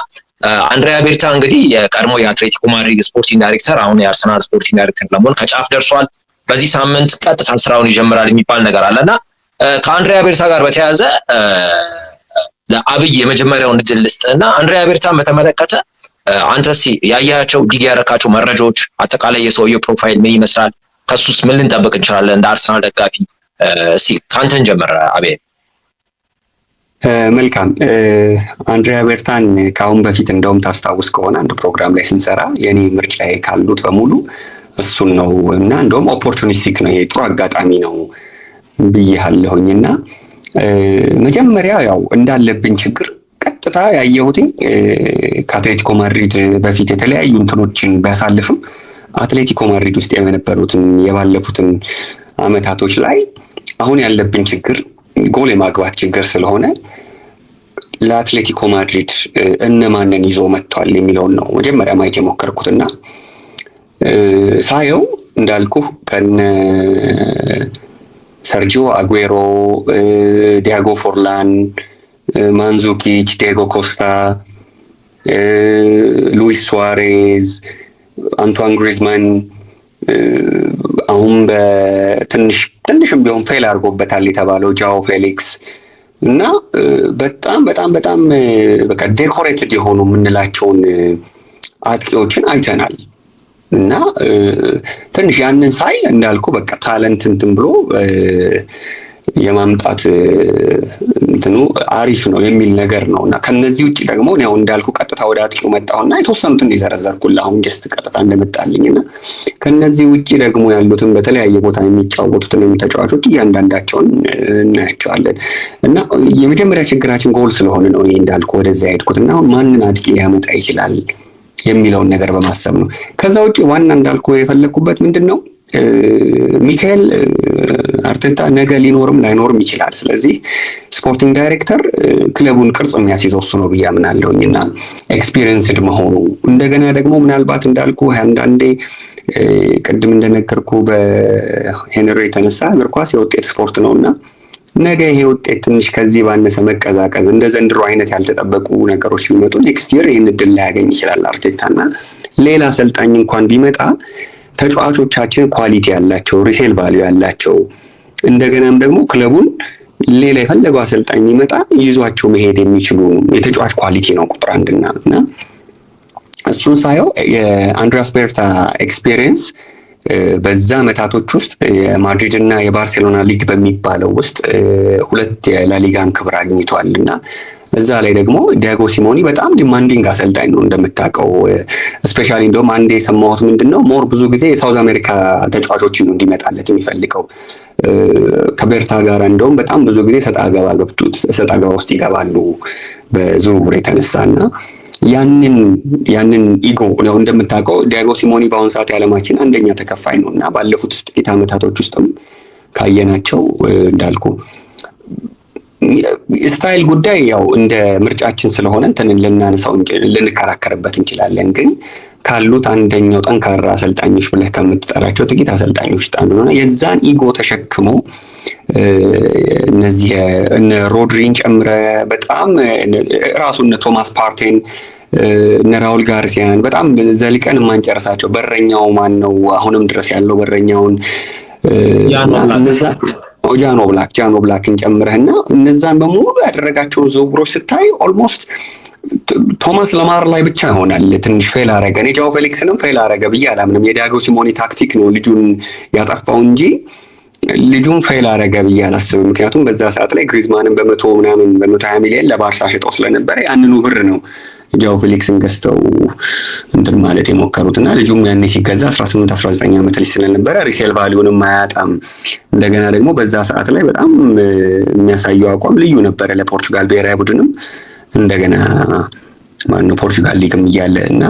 አንድሪያ ቤርታ እንግዲህ የቀድሞ የአትሌቲኮ ማድሪድ sporting director አሁን የአርሰናል sporting director ለመሆን ከጫፍ ደርሷል። በዚህ ሳምንት ቀጥታ ስራውን ይጀምራል የሚባል ነገር አለ እና ከአንድሪያ ቤርታ ጋር በተያያዘ ለአብይ የመጀመሪያውን እድል ልስጥና አንድሪያ ቤርታን በተመለከተ አንተ እስኪ ያያቸው dig ያረካቸው መረጃዎች፣ አጠቃላይ የሰውየው profile ምን ይመስላል? ከሱስ ምን ልንጠብቅ እንችላለን? እንደ አርሰናል ደጋፊ እስኪ ከአንተን ጀምር አቤ። መልካም፣ አንድሪያ ቤርታን ከአሁን በፊት እንደውም ታስታውስ ከሆነ አንድ ፕሮግራም ላይ ስንሰራ የኔ ምርጫዬ ካሉት በሙሉ እሱን ነው እና እንደውም opportunistic ነው፣ ይሄ ጥሩ አጋጣሚ ነው ብዬሃለሁኝ። እና መጀመሪያ ያው እንዳለብን ችግር ቀጥታ ያየሁትኝ ከአትሌቲኮ ማድሪድ በፊት የተለያዩ እንትኖችን ቢያሳልፍም አትሌቲኮ ማድሪድ ውስጥ የነበሩትን የባለፉትን አመታቶች ላይ አሁን ያለብን ችግር ጎል የማግባት ችግር ስለሆነ ለአትሌቲኮ ማድሪድ እነማንን ይዞ መጥቷል የሚለውን ነው መጀመሪያ ማየት የሞከርኩትና ሳየው እንዳልኩ ከነ ሰርጂዮ አጉዌሮ፣ ዲያጎ ፎርላን፣ ማንዙኪች፣ ዲያጎ ኮስታ፣ ሉዊስ ሱዋሬዝ፣ አንቷን ግሪዝማን፣ አሁን በትንሽ ትንሽም ቢሆን fail አድርጎበታል የተባለው ጃኦ ፌሊክስ እና በጣም በጣም በጣም በቃ decorated የሆኑ የምንላቸውን አጥቂዎችን አይተናል። እና ትንሽ ያንን ሳይ እንዳልኩ በቃ talent እንትን ብሎ የማምጣት እንትኑ አሪፍ ነው የሚል ነገር ነው። እና ከነዚህ ውጭ ደግሞ ያው እንዳልኩ ቀጥታ ወደ አጥቂው መጣሁና የተወሰኑትን የዘረዘርኩልህ አሁን just ቀጥታ እንደመጣልኝ እና ከነዚህ ውጭ ደግሞ ያሉትን በተለያየ ቦታ የሚጫወቱትን ተጫዋቾች እያንዳንዳቸውን እናያቸዋለን። እና የመጀመሪያ ችግራችን ጎል ስለሆነ ነው እኔ እንዳልኩ ወደዚያ ሄድኩት እና አሁን ማንን አጥቂ ሊያመጣ ይችላል የሚለውን ነገር በማሰብ ነው። ከዛ ውጭ ዋና እንዳልኩ የፈለግኩበት ምንድን ነው፣ ሚካኤል አርቴታ ነገ ሊኖርም ላይኖርም ይችላል። ስለዚህ sporting director ክለቡን ቅርጽ የሚያስይዘው እሱ ነው ብዬ አምናለሁኝ እና experienced መሆኑ እንደገና ደግሞ ምናልባት እንዳልኩ አንዳንዴ ቅድም እንደነገርኩ በሄንሪ የተነሳ እግር ኳስ የውጤት ስፖርት ነው እና ነገ ይሄ ውጤት ትንሽ ከዚህ ባነሰ መቀዛቀዝ እንደ ዘንድሮ አይነት ያልተጠበቁ ነገሮች ቢመጡ next year ይህን እድል ላያገኝ ይችላል አርቴታ። እና ሌላ አሰልጣኝ እንኳን ቢመጣ ተጫዋቾቻችን quality ያላቸው፣ resale value ያላቸው እንደገናም ደግሞ ክለቡን ሌላ የፈለገው አሰልጣኝ ይመጣ ይዟቸው መሄድ የሚችሉ የተጫዋች quality ነው ቁጥር አንድና እና እሱን ሳየው የአንድሪያስ ቤርታ experience በዛ አመታቶች ውስጥ የማድሪድ እና የባርሴሎና ሊግ በሚባለው ውስጥ ሁለት የላሊጋን ክብር አግኝቷል እና እዛ ላይ ደግሞ ዲያጎ ሲሞኒ በጣም demanding አሰልጣኝ ነው እንደምታውቀው። Especially እንደውም አንዴ የሰማሁት ምንድን ነው more ብዙ ጊዜ የ South America ተጫዋቾችን ነው እንዲመጣለት የሚፈልገው። ከቤርታ ጋር እንደውም በጣም ብዙ ጊዜ ሰጣ ገባ ውስጥ ይገባሉ በዝውውር የተነሳ እና ያንን ego ያው እንደምታውቀው ዲያጎ ሲሞኒ በአሁን ሰዓት የዓለማችን አንደኛ ተከፋይ ነው እና ባለፉት ጥቂት ዓመታቶች ውስጥም ካየናቸው እንዳልኩ style ጉዳይ ያው እንደ ምርጫችን ስለሆነ እንትን ልናነሳው ልንከራከርበት እንችላለን። ግን ካሉት አንደኛው ጠንካራ አሰልጣኞች ብለህ ከምትጠራቸው ጥቂት አሰልጣኞች ውስጥ አንዱ ነው። የዛን ego ተሸክሞ እነዚህ እነ ሮድሪን ጨምረ በጣም ራሱ እነ ቶማስ ፓርቴን፣ እነ ራውል ጋርሲያን በጣም ዘልቀን የማንጨርሳቸው፣ በረኛው ማን ነው አሁንም ድረስ ያለው በረኛውን እነዛ ጃን ኦብላክን ጨምረህና እነዛን በሙሉ ያደረጋቸውን ዝውውሮች ስታይ almost ቶማስ ለማር ላይ ብቻ ይሆናል ትንሽ fail አረገ። እኔ ጃኦ ፌሊክስንም fail አረገ ብዬ አላምንም። የዲያጎ ሲሞኒ ታክቲክ ነው ልጁን ያጠፋው እንጂ ልጁን fail አረገ ብዬ አላስብም። ምክንያቱም በዛ ሰዓት ላይ ግሪዝማንን በመቶ ምናምን በ120 ሚሊዮን ለባርሳ ሽጠው ስለነበረ ያንኑ ብር ነው ጃኦ ፌሊክስን ገዝተው እንትን ማለት የሞከሩት እና ልጁም ያኔ ሲገዛ 18 19 ዓመት ልጅ ስለነበረ resale value ንም አያጣም። እንደገና ደግሞ በዛ ሰዓት ላይ በጣም የሚያሳየው አቋም ልዩ ነበረ ለፖርቹጋል ብሔራዊ ቡድንም እንደገና ማነው ፖርቹጋል ሊግም እያለ እና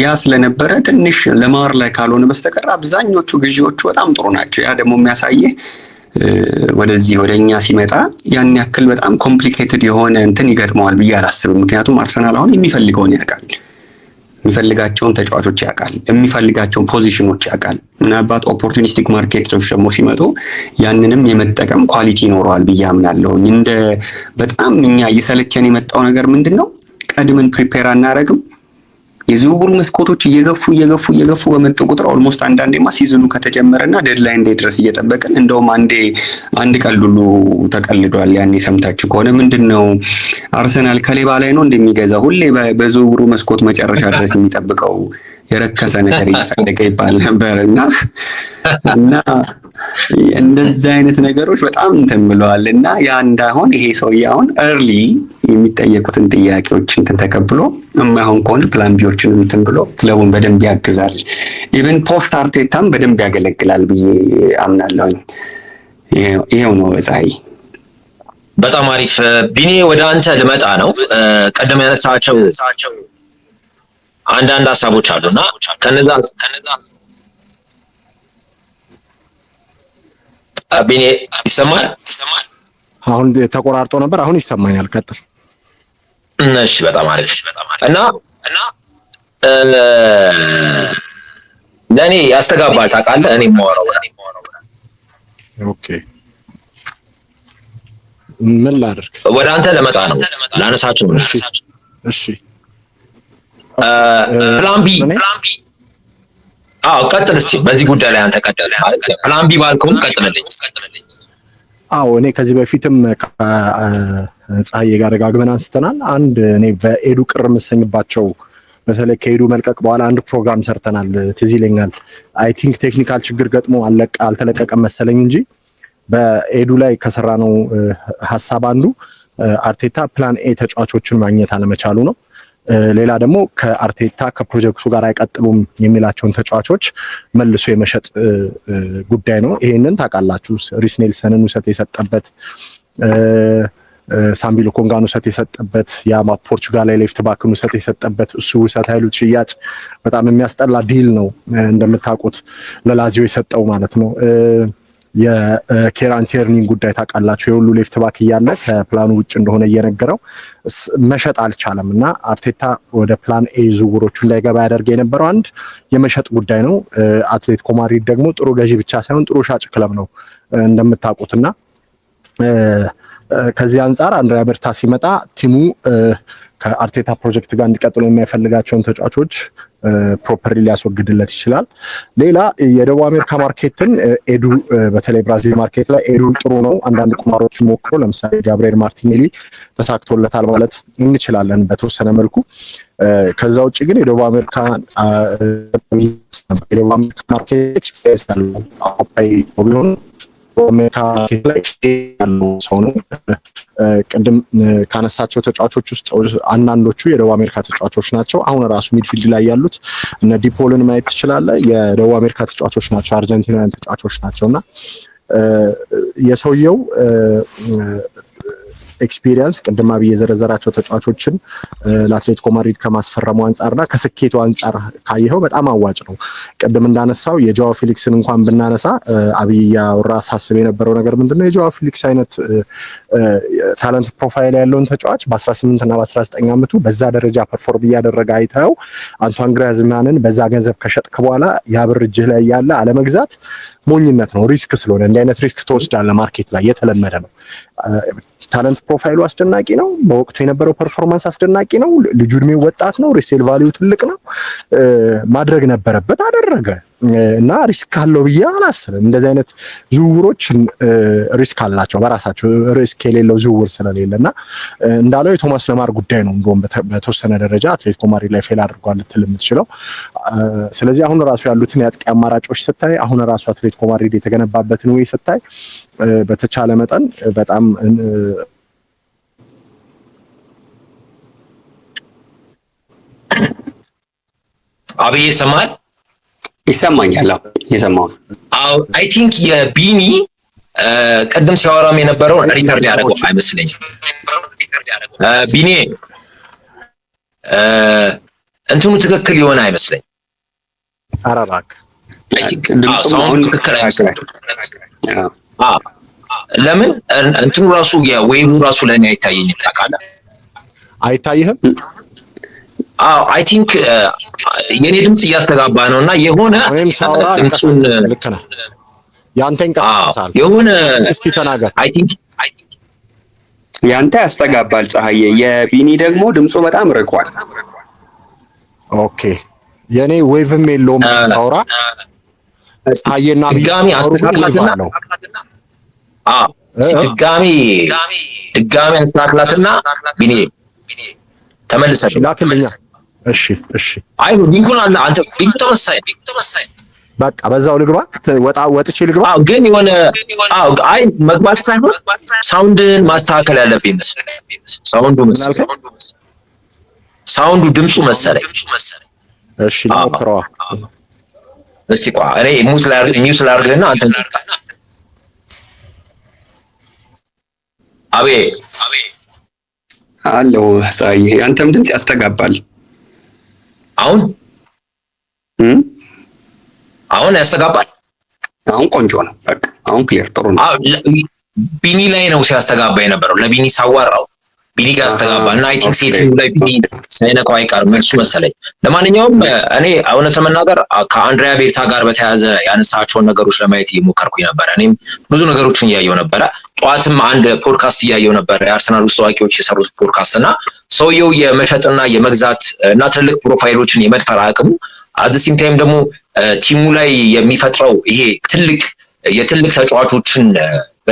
ያ ስለነበረ ትንሽ ለማር ላይ ካልሆነ በስተቀር አብዛኞቹ ግዢዎቹ በጣም ጥሩ ናቸው። ያ ደግሞ የሚያሳይህ ወደዚህ ወደ እኛ ሲመጣ ያን ያክል በጣም complicated የሆነ እንትን ይገጥመዋል ብዬ አላስብም። ምክንያቱም አርሰናል አሁን የሚፈልገውን ያውቃል፣ የሚፈልጋቸውን ተጫዋቾች ያውቃል፣ የሚፈልጋቸውን ፖዚሽኖች ያውቃል። ምናልባት opportunistic market ኦች ደግሞ ሲመጡ ያንንም የመጠቀም quality ይኖረዋል ብዬ አምናለሁ። እንደ በጣም እኛ እየሰለቸን የመጣው ነገር ምንድን ነው? ቀድመን prepare አናረግም። የዝውውሩ መስኮቶች እየገፉ እየገፉ እየገፉ በመጡ ቁጥር almost አንዳንዴማ season ኡ ከተጀመረና deadline day ድረስ እየጠበቅን፣ እንደውም አንዴ አንድ ቀልድ ሁሉ ተቀልዷል። ያኔ ሰምታችሁ ከሆነ ምንድን ነው አርሰናል ከሌባ ላይ ነው እንደሚገዛ ሁሌ በዝውውሩ መስኮት መጨረሻ ድረስ የሚጠብቀው የረከሰ ነገር እየፈለገ ይባል ነበር እና እንደዚህ አይነት ነገሮች በጣም እንትን ብለዋል። እና ያ እንዳይሆን ይሄ ሰውዬ አሁን early የሚጠየቁትን ጥያቄዎች እንትን ተቀብሎ የማይሆን ከሆነ plan B ዎችን እንትን ብሎ ክለቡን በደንብ ያግዛል። Even post አርቴታም በደንብ ያገለግላል ብዬ አምናለሁኝ። ይሄው ነው ፀሐይ። በጣም አሪፍ ቢኒ፣ ወደ አንተ ልመጣ ነው። ቀደም ያነሳቸው አንዳንድ ሀሳቦች አሉና ከነዛ ቢኒ ይሰማል? አሁን ተቆራርጦ ነበር። አሁን ይሰማኛል። ቀጥል። እሺ፣ በጣም አሪፍ። እና ለእኔ ያስተጋባል ታውቃለህ። እኔ የማወራው Okay፣ ምን ላድርግ? ወደ አንተ ለመጣ ነው፣ ላነሳቸው ነው። እሺ። Plan B፣ አዎ ቀጥል እስቲ በዚህ ጉዳይ ላይ አንተ ቀጥል። Plan B ባልከውም ቀጥልልኝ። አዎ፣ እኔ ከዚህ በፊትም ከፀሐዬ ጋር ደጋግመን አንስተናል። አንድ እኔ በኤዱ ቅር የምሰኝባቸው በተለይ ከኤዱ መልቀቅ በኋላ አንድ ፕሮግራም ሰርተናል፣ ትዝ ይለኛል። I think technical ችግር ገጥሞ አልተለቀቀም መሰለኝ እንጂ በኤዱ ላይ ከሰራነው ሀሳብ አንዱ አርቴታ plan A ተጫዋቾችን ማግኘት አለመቻሉ ነው። ሌላ ደግሞ ከአርቴታ ከፕሮጀክቱ ጋር አይቀጥሉም የሚላቸውን ተጫዋቾች መልሶ የመሸጥ ጉዳይ ነው። ይሄንን ታውቃላችሁ። ሪስ ኔልሰንን ውሰት የሰጠበት፣ ሳምቢ ሎኮንጋን ውሰት የሰጠበት፣ ያማ ፖርቹጋል ላይ left back ን ውሰት የሰጠበት፣ እሱ ውሰት ኃይሉት ሽያጭ በጣም የሚያስጠላ deal ነው እንደምታውቁት ለላዚዮ የሰጠው ማለት ነው። የኬራን ቴርኒን ጉዳይ ታውቃላችሁ። የሁሉ left back እያለ ከፕላኑ ውጭ እንደሆነ እየነገረው መሸጥ አልቻለም እና አርቴታ ወደ plan A ዝውውሮቹ እንዳይገባ ያደርግ የነበረው አንድ የመሸጥ ጉዳይ ነው። አትሌቲኮ ማድሪድ ደግሞ ጥሩ ገዢ ብቻ ሳይሆን ጥሩ ሻጭ ክለብ ነው እንደምታውቁት እና ከዚህ አንጻር አንድሪያ በርታ ሲመጣ team ኡ ከአርቴታ ፕሮጀክት ጋር እንዲቀጥሉ የማይፈልጋቸውን ተጫዋቾች properly ሊያስወግድለት ይችላል። ሌላ የደቡብ አሜሪካ market ን ኤዱ፣ በተለይ ብራዚል market ላይ ኤዱ ጥሩ ነው። አንዳንድ ቁማሮችን ሞክሮ ለምሳሌ ጋብርኤል ማርቲኔሊ ተሳክቶለታል ማለት እንችላለን በተወሰነ መልኩ። ከዛ ውጭ ግን የደቡብ አሜሪካ market experience ያለው፣ አውሮፓዊ ቢሆን አሜሪካ market ላይ ያለው ሰው ነው። ቅድም ካነሳቸው ተጫዋቾች ውስጥ አንዳንዶቹ የደቡብ አሜሪካ ተጫዋቾች ናቸው። አሁን ራሱ midfield ላይ ያሉት እነ ዲፖልን ማየት ትችላለህ። የደቡብ አሜሪካ ተጫዋቾች ናቸው፣ አርጀንቲናውያን ተጫዋቾች ናቸው። እና የሰውየው experience ቅድም አብይ የዘረዘራቸው ተጫዋቾችን ለአትሌቲኮ ማድሪድ ከማስፈረሙ አንጻርና ከስኬቱ አንጻር ካየኸው በጣም አዋጭ ነው። ቅድም እንዳነሳው የጆዋ ፊሊክስን እንኳን ብናነሳ፣ አብይ እያወራ ሳስብ የነበረው ነገር ምንድነው? የጆዋ ፊሊክስ አይነት talent profile ያለውን ተጫዋች በ18 እና በ19 ዓመቱ በዛ ደረጃ perform እያደረገ አይተኸው አንቷን ግሪዝማንን በዛ ገንዘብ ከሸጥክ በኋላ ያ ብር እጅህ ላይ ያለ አለመግዛት ሞኝነት ነው። Risk ስለሆነ እንዲህ አይነት risk ትወስዳለህ። Market ላይ የተለመደ ነው። Talent profile ኡ አስደናቂ ነው። በወቅቱ የነበረው performance አስደናቂ ነው። ልጁ እድሜው ወጣት ነው። Resale value ትልቅ ነው። ማድረግ ነበረበት፣ አደረገ እና risk አለው ብዬ አላስብም። እንደዚህ አይነት ዝውውሮች risk አላቸው በራሳቸው፣ risk የሌለው ዝውውር ስለሌለ። እና እንዳለው የቶማስ ለማር ጉዳይ ነው። እንደውም በተወሰነ ደረጃ አትሌቲኮ ማድሪድ ላይ fail አድርጓል ልትል የምትችለው። ስለዚህ አሁን ራሱ ያሉትን የአጥቂ አማራጮች ስታይ፣ አሁን ራሱ አትሌቲኮ ማድሪድ የተገነባበትን ወይ ስታይ በተቻለ መጠን በጣም አብይ ይሰማል? ይሰማኛል። እየሰማሁ ነው። አዎ፣ I think የቢኒ ቅድም ሲያወራም የነበረውን record ያደረገው አይመስለኝም። ቢኒ፣ እንትኑ ትክክል የሆነ አይመስለኝም። ኧረ እባክህ። Sound ኡ ትክክል አይመስለኝም። ለምን እንትኑ ራሱ የ wave ኡ ራሱ ለእኔ አይታየኝም። ታውቃለህ? አይታይህም? አዎ፣ I think የኔ ድምጽ እያስተጋባ ነው እና የሆነ ወይም ሳውራ ድምጹን ልክ ነህ። ያንተ ይንቀሳቀሳል። የሆነ እስቲ ተናገር። I think ያንተ ያስተጋባል ፀሐዬ፣ የቢኒ ደግሞ ድምፁ በጣም ርቋል። Okay፣ የኔ wave ም የለውም ሳውራ፣ ፀሐዬና አብይ ድጋሚ ሲያወሩ ግን wave አስተካክላትና አለው። አዎ፣ ድጋሚ ድጋሚ አስተካክላትና ቢኒ ተመልሰህ ላክልኛ። እሺ። አይ፣ link ኡን አለ፣ አንተ link ኡ ተመሳሳይ ነው። በቃ በዛው ልግባ፣ ወጣ ወጥቼ ልግባ። አዎ፣ ግን የሆነ አዎ፣ አይ መግባት ሳይሆን ሳውንድን ማስተካከል ያለብህ ይመስል sound ኡ መሰለኝ፣ sound ኡ ድምፁ መሰለኝ። እሺ፣ ልሞክረዋ። እስቲ ቆይ፣ እኔ mute ላድርግህና አንተ አቤ። አለው ፀሐዬ፣ ያንተም ድምፅ ያስተጋባል። አሁን አሁን ያስተጋባል። አሁን ቆንጆ ነው። በቃ አሁን clear፣ ጥሩ ነው። ቢኒ ላይ ነው ሲያስተጋባ የነበረው። ለቢኒ ሳዋራው ቢኒ ጋር ያስተጋባ እና I think setting ላይ ቢኒ ሳይነካው አይቀርም እሱ መሰለኝ። ለማንኛውም እኔ እውነት ለመናገር ከአንድሪያ ቤርታ ጋር በተያያዘ ያነሳቸውን ነገሮች ለማየት እየሞከርኩኝ ነበረ። እኔም ብዙ ነገሮችን እያየው ነበረ። ጠዋትም አንድ ፖድካስት እያየው ነበረ፣ የአርሰናል ውስጥ ታዋቂዎች የሰሩት ፖድካስት። እና ሰውየው የመሸጥና የመግዛት እና ትልልቅ profile ኦችን የመድፈር አቅሙ፣ at the same time ደግሞ team ኡ ላይ የሚፈጥረው ይሄ ትልቅ የትልቅ ተጫዋቾችን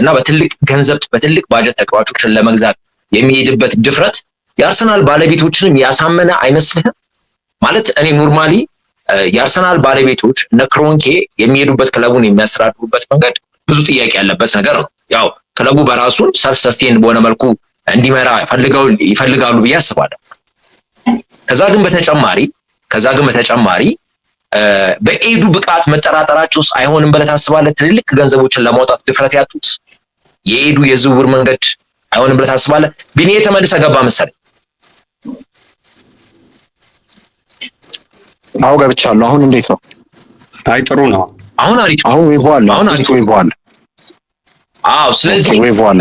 እና በትልቅ ገንዘብ በትልቅ ባጀት ተጫዋቾችን ለመግዛት የሚሄድበት ድፍረት የአርሰናል ባለቤቶችንም ያሳመነ አይመስልህም? ማለት እኔ normally የአርሰናል ባለቤቶች እነ ክሮንኬ የሚሄዱበት፣ ክለቡን የሚያስተዳድሩበት መንገድ ብዙ ጥያቄ ያለበት ነገር ነው። ያው ክለቡ በራሱን self sustain በሆነ መልኩ እንዲመራ ፈልገው ይፈልጋሉ ብዬ አስባለሁ። ከዛ ግን በተጨማሪ በኤዱ ብቃት መጠራጠራቸው አይሆንም ብለህ ታስባለህ? ትልልቅ ገንዘቦችን ለማውጣት ድፍረት ያጡት የኤዱ የዝውውር መንገድ አይሆንም ብለህ ታስባለህ? ቢኒ ተመልሰህ ገባ መሰለኝ። አዎ፣ ገብቻለሁ። አሁን እንዴት ነው? አይ፣ ጥሩ ነው። አሁን አሪፍ። አሁን wave አለ። አሁን አሪፍ። Wave አለ። አዎ፣ ስለዚህ Wave አለ።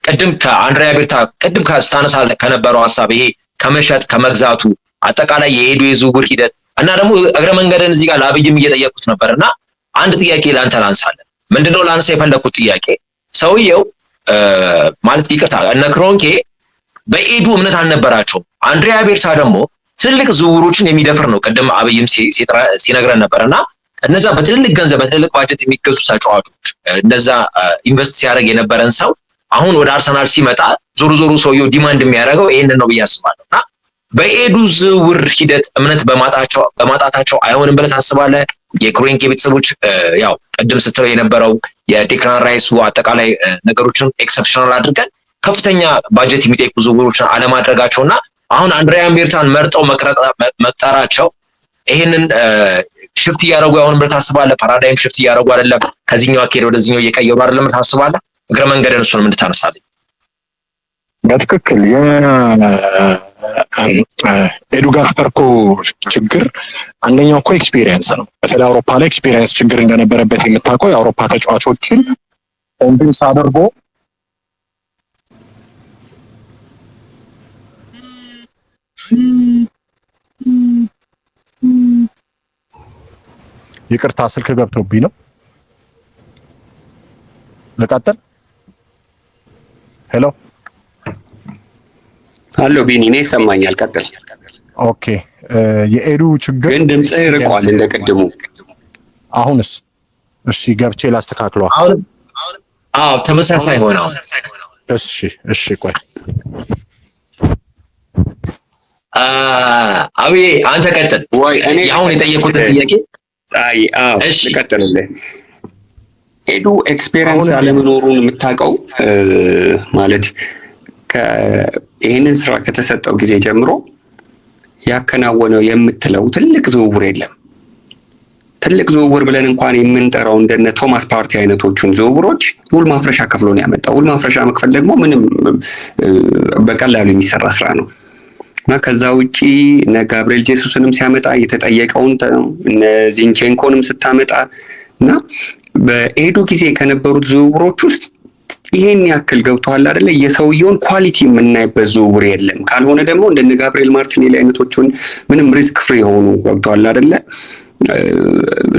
ቅድም ከአንድሪያ ቤርታ ቅድም ስታነሳ ከነበረው ሀሳብ ይሄ ከመሸጥ ከመግዛቱ አጠቃላይ የኤዱ የዝውውር ሂደት እና ደግሞ እግረ መንገድን እዚህ ጋር ለአብይም እየጠየኩት ነበር እና አንድ ጥያቄ ለአንተ ላንሳለን። ምንድነው ላንሳ የፈለኩት ጥያቄ? ሰውየው ማለት ይቅርታ እነ ክሮንኬ በኤዱ እምነት አልነበራቸውም። አንድሪያ ቤርታ ደግሞ ትልልቅ ዝውውሮችን የሚደፍር ነው። ቅድም አብይም ሲነግረን ነበር። እና እነዛ በትልልቅ ገንዘብ፣ በትልልቅ ባጀት የሚገዙ ተጫዋቾች እንደዛ invest ሲያደርግ የነበረን ሰው አሁን ወደ አርሰናል ሲመጣ ዞሮ ዞሮ ሰውየው demand የሚያደርገው ይሄንን ነው ብዬ አስባለሁ። እና በኤዱ ዝውውር ሂደት እምነት በማጣታቸው አይሆንም ብለህ ታስባለህ? የክሮንኬ ቤተሰቦች ያው ቅድም ስትለው የነበረው የዴክላን ራይሱ አጠቃላይ ነገሮችን exceptional አድርገን ከፍተኛ ባጀት የሚጠይቁ ዝውውሮችን አለማድረጋቸው እና አሁን አንድሪያ ቤርታን መርጠው መቅጠራቸው ይሄንን shift እያደረጉ አይሆንም ብለህ ታስባለህ? Paradigm shift እያደረጉ አይደለም፣ ከዚህኛው አካሄድ ወደዚህኛው እየቀየሩ አይደለም ብለህ ታስባለህ? እግረ መንገድን እሱንም እንድታነሳልኝ። በትክክል የኤዱ ጋስፐር እኮ ችግር አንደኛው እኮ experience ነው። በተለይ አውሮፓ ላይ experience ችግር እንደነበረበት የምታውቀው የአውሮፓ ተጫዋቾችን convince አድርጎ፣ ይቅርታ ስልክ ገብቶብኝ ነው። ልቀጥል? Hello? አሎ ቢኒ፣ እኔ ይሰማኛል። ቀጥል። Okay፣ የኤዱ ችግር ግን ድምፅህ ርቋል እንደ ቅድሙ። አሁንስ? እሺ፣ ገብቼ ላስተካክለዋ። አሁን አዎ፣ ተመሳሳይ ሆነ። እሺ፣ ቆይ። አብዬ፣ አንተ ቀጥል። ወይ እኔ አሁን የጠየኩትን ጥያቄ። አይ አዎ፣ ልቀጥልልህ። ኤዱ experience አለመኖሩን የምታውቀው ማለት ይህንን ስራ ከተሰጠው ጊዜ ጀምሮ ያከናወነው የምትለው ትልቅ ዝውውር የለም። ትልቅ ዝውውር ብለን እንኳን የምንጠራው እንደነ ቶማስ ፓርቲ አይነቶቹን ዝውውሮች ውል ማፍረሻ ከፍሎ ነው ያመጣው። ውል ማፍረሻ መክፈል ደግሞ ምንም በቀላሉ የሚሰራ ስራ ነው። እና ከዛ ውጪ እነ ጋብርኤል ጄሱስንም ሲያመጣ የተጠየቀውን፣ እነ ዚንቼንኮንም ስታመጣ እና በኤዱ ጊዜ ከነበሩት ዝውውሮች ውስጥ ይሄን ያክል ገብቶሃል አይደለ? የሰውየውን quality የምናይበት ዝውውር የለም። ካልሆነ ደግሞ እንደነ ጋብርኤል ማርቲኔሊ አይነቶቹን ምንም risk free የሆኑ፣ ገብቶሃል አይደለ፣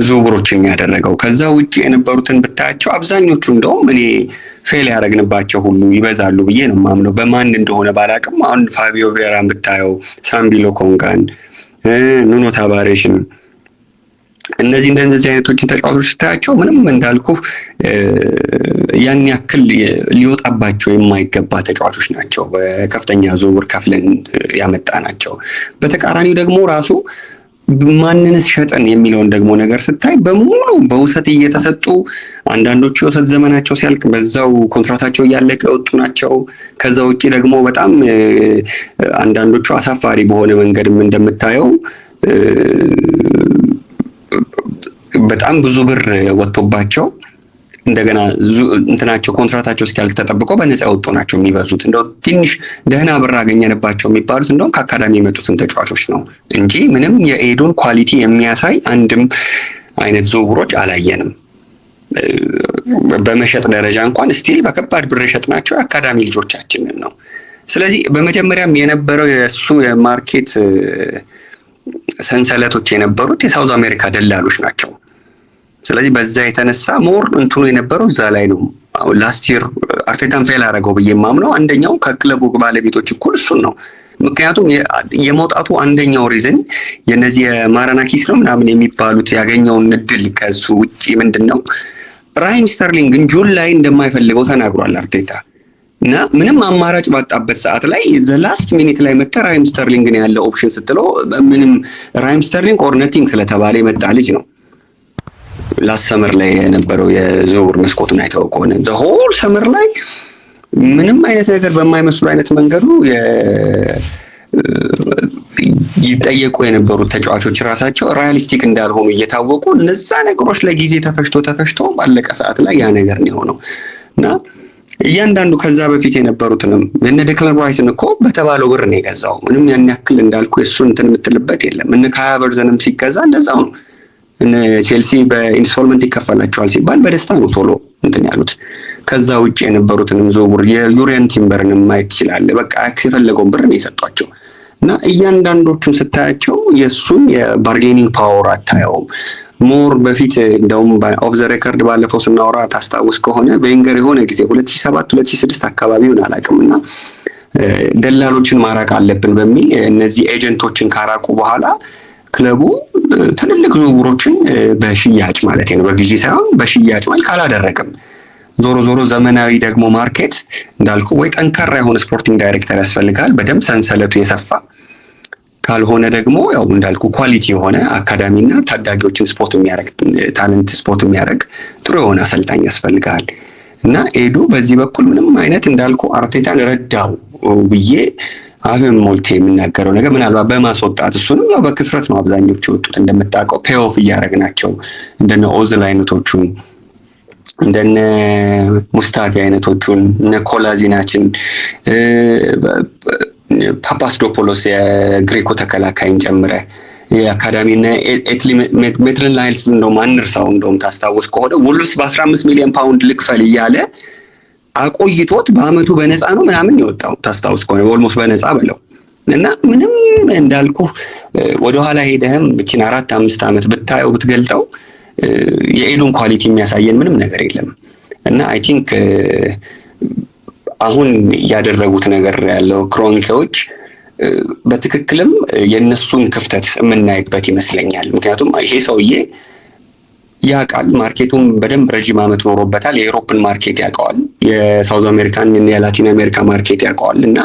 ዝውውሮችን ያደረገው። ከዛ ውጭ የነበሩትን ብታያቸው አብዛኞቹ እንደውም እኔ fail ያደረግንባቸው ሁሉ ይበዛሉ ብዬ ነው የማምነው። በማን እንደሆነ ባላቅም አሁን ፋቢዮ ቪዬራን ብታየው፣ ሳምቢ ሎኮንጋን፣ ኑኖ ታቫሬሽን፣ እነዚህ እንደዚህ አይነቶችን ተጫዋቾች ስታያቸው ምንም እንዳልኩ ያን ያክል ሊወጣባቸው የማይገባ ተጫዋቾች ናቸው። በከፍተኛ ዝውውር ከፍለን ያመጣ ናቸው። በተቃራኒው ደግሞ ራሱ ማንንስ ሸጠን የሚለውን ደግሞ ነገር ስታይ በሙሉ በውሰት እየተሰጡ፣ አንዳንዶቹ የውሰት ዘመናቸው ሲያልቅ በዛው ኮንትራታቸው እያለቀ የወጡ ናቸው። ከዛ ውጭ ደግሞ በጣም አንዳንዶቹ አሳፋሪ በሆነ መንገድም እንደምታየው በጣም ብዙ ብር ወጥቶባቸው እንደገና እንትናቸው ኮንትራታቸው እስኪያልቅ ተጠብቆ በነፃ የወጡ ናቸው የሚበዙት። እንደው ትንሽ ደህና ብር አገኘንባቸው የሚባሉት እንደውም ከአካዳሚ የመጡትን ተጫዋቾች ነው እንጂ ምንም የኤዱን quality የሚያሳይ አንድም አይነት ዝውውሮች አላየንም። በመሸጥ ደረጃ እንኳን still በከባድ ብር የሸጥናቸው የአካዳሚ ልጆቻችንን ነው። ስለዚህ በመጀመሪያም የነበረው የእሱ የ market ሰንሰለቶች የነበሩት የ South America ደላሎች ናቸው። ስለዚህ በዛ የተነሳ more እንትኑ የነበረው እዛ ላይ ነው። Last year አርቴታን fail አደረገው ብዬ የማምነው አንደኛው ከክለቡ ባለቤቶች እኩል እሱን ነው። ምክንያቱም የመውጣቱ አንደኛው reason የነዚህ የማራናኪስ ነው ምናምን የሚባሉት ያገኘውን እድል ከሱ ውጭ ምንድን ነው፣ ራሂም ስተርሊንግን June ላይ እንደማይፈልገው ተናግሯል አርቴታ። እና ምንም አማራጭ ባጣበት ሰዓት ላይ the last minute ላይ መጥተህ ራሂም ስተርሊንግን ያለ option ስትለው ምንም ራሂም ስተርሊንግ or nothing ስለተባለ የመጣ ልጅ ነው። Last summer ላይ የነበረው የዝውውር መስኮቱን አይተው ከሆነ whole summer ላይ ምንም አይነት ነገር በማይመስሉ አይነት መንገዱ ይጠየቁ የነበሩት ተጫዋቾች ራሳቸው realistic እንዳልሆኑ እየታወቁ እነዛ ነገሮች ለጊዜ ተፈሽቶ ተፈሽቶ ባለቀ ሰዓት ላይ ያ ነገር ነው የሆነው። እና እያንዳንዱ ከዛ በፊት የነበሩትንም እነ ዴክላን ራይስን እኮ በተባለው ብር ነው የገዛው። ምንም ያን ያክል እንዳልኩ የእሱን እንትን የምትልበት የለም። እነ ካይ ሃቨርትዝንም ሲገዛ እንደዛው ነው። እነ ቼልሲ በ installment ይከፈላቸዋል ሲባል በደስታ ነው ቶሎ እንትን ያሉት። ከዛ ውጭ የነበሩትንም ዝውውር የዩሪየን ቲምበርንም ማየት ትችላለህ። በቃ የፈለገውን ብር ነው የሰጧቸው። እና እያንዳንዶቹን ስታያቸው የእሱን የ bargaining power አታየውም። More በፊት እንደውም off the record ባለፈው ስናወራ ታስታውስ ከሆነ ቬንገር የሆነ ጊዜ 2007 2006 አካባቢውን አላውቅም እና ደላሎችን ማራቅ አለብን በሚል እነዚህ agent ኦችን ካራቁ በኋላ ክለቡ ትልልቅ ዝውውሮችን በሽያጭ ማለት ነው፣ በግዢ ሳይሆን በሽያጭ መልክ አላደረገም። ዞሮ ዞሮ ዘመናዊ ደግሞ market እንዳልኩ ወይ ጠንካራ የሆነ sporting director ያስፈልጋል፣ በደንብ ሰንሰለቱ የሰፋ፣ ካልሆነ ደግሞ ያው እንዳልኩ quality የሆነ አካዳሚና ታዳጊዎችን spot የሚያደርግ፣ talent spot የሚያደርግ ጥሩ የሆነ አሰልጣኝ ያስፈልጋል። እና ኤዱ በዚህ በኩል ምንም አይነት እንዳልኩ አርቴታን ረዳው ብዬ አፍን ሞልቴ የምናገረው ነገር ምናልባት በማስወጣት፣ እሱንም ያው በክስረት ነው አብዛኞቹ የወጡት እንደምታውቀው፣ pay off እያደረግናቸው እንደነ ኦዝል አይነቶቹን፣ እንደነ ሙስታፊ አይነቶቹን፣ እነ ኮላዚናችን፣ ፓፓስዶፖሎስ የግሪኩ ተከላካይን ጨምረ የአካዳሚና ኤትሊ ሜትልን ናይልስ እንደውም አንርሳው። እንደውም ታስታውስ ከሆነ ውልቭስ በ15 ሚሊዮን ፓውንድ ልክፈል እያለ አቆይቶት በአመቱ በነፃ ነው ምናምን የወጣው፣ ታስታውስ ከሆነ almost በነፃ በለው። እና ምንም እንዳልኩ ወደኋላ ሄደህም ብችን 4-5 ዓመት ብታየው ብትገልጠው የኤዱን quality የሚያሳየን ምንም ነገር የለም። እና I think አሁን ያደረጉት ነገር ያለው ክሮንኬዎች በትክክልም የነሱን ክፍተት የምናይበት ይመስለኛል። ምክንያቱም ይሄ ሰውዬ ያውቃል፣ market ኡን በደንብ ረዥም ዓመት ኖሮበታል። የ Europe ን market ያውቀዋል፣ የ South American፣ የላቲን አሜሪካ market ያውቀዋል። እና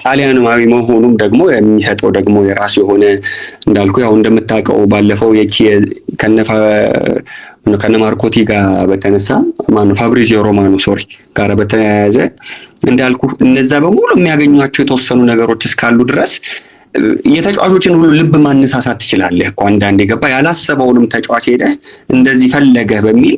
ጣሊያናዊ መሆኑም ደግሞ የሚሰጠው ደግሞ የራሱ የሆነ እንዳልኩ ያው እንደምታውቀው ባለፈው የቺ ከነ ማርኮቲ ጋር በተነሳ፣ ማነው ፋብሪዚዮ ሮማኖ sorry ጋር በተያያዘ እንዳልኩ እነዛ በሙሉ የሚያገኟቸው የተወሰኑ ነገሮች እስካሉ ድረስ የተጫዋቾችን ሁሉ ልብ ማነሳሳት ትችላለህ እኮ። አንዳንድ የገባ ያላሰበውንም ተጫዋች ሄደህ እንደዚህ ፈለገህ በሚል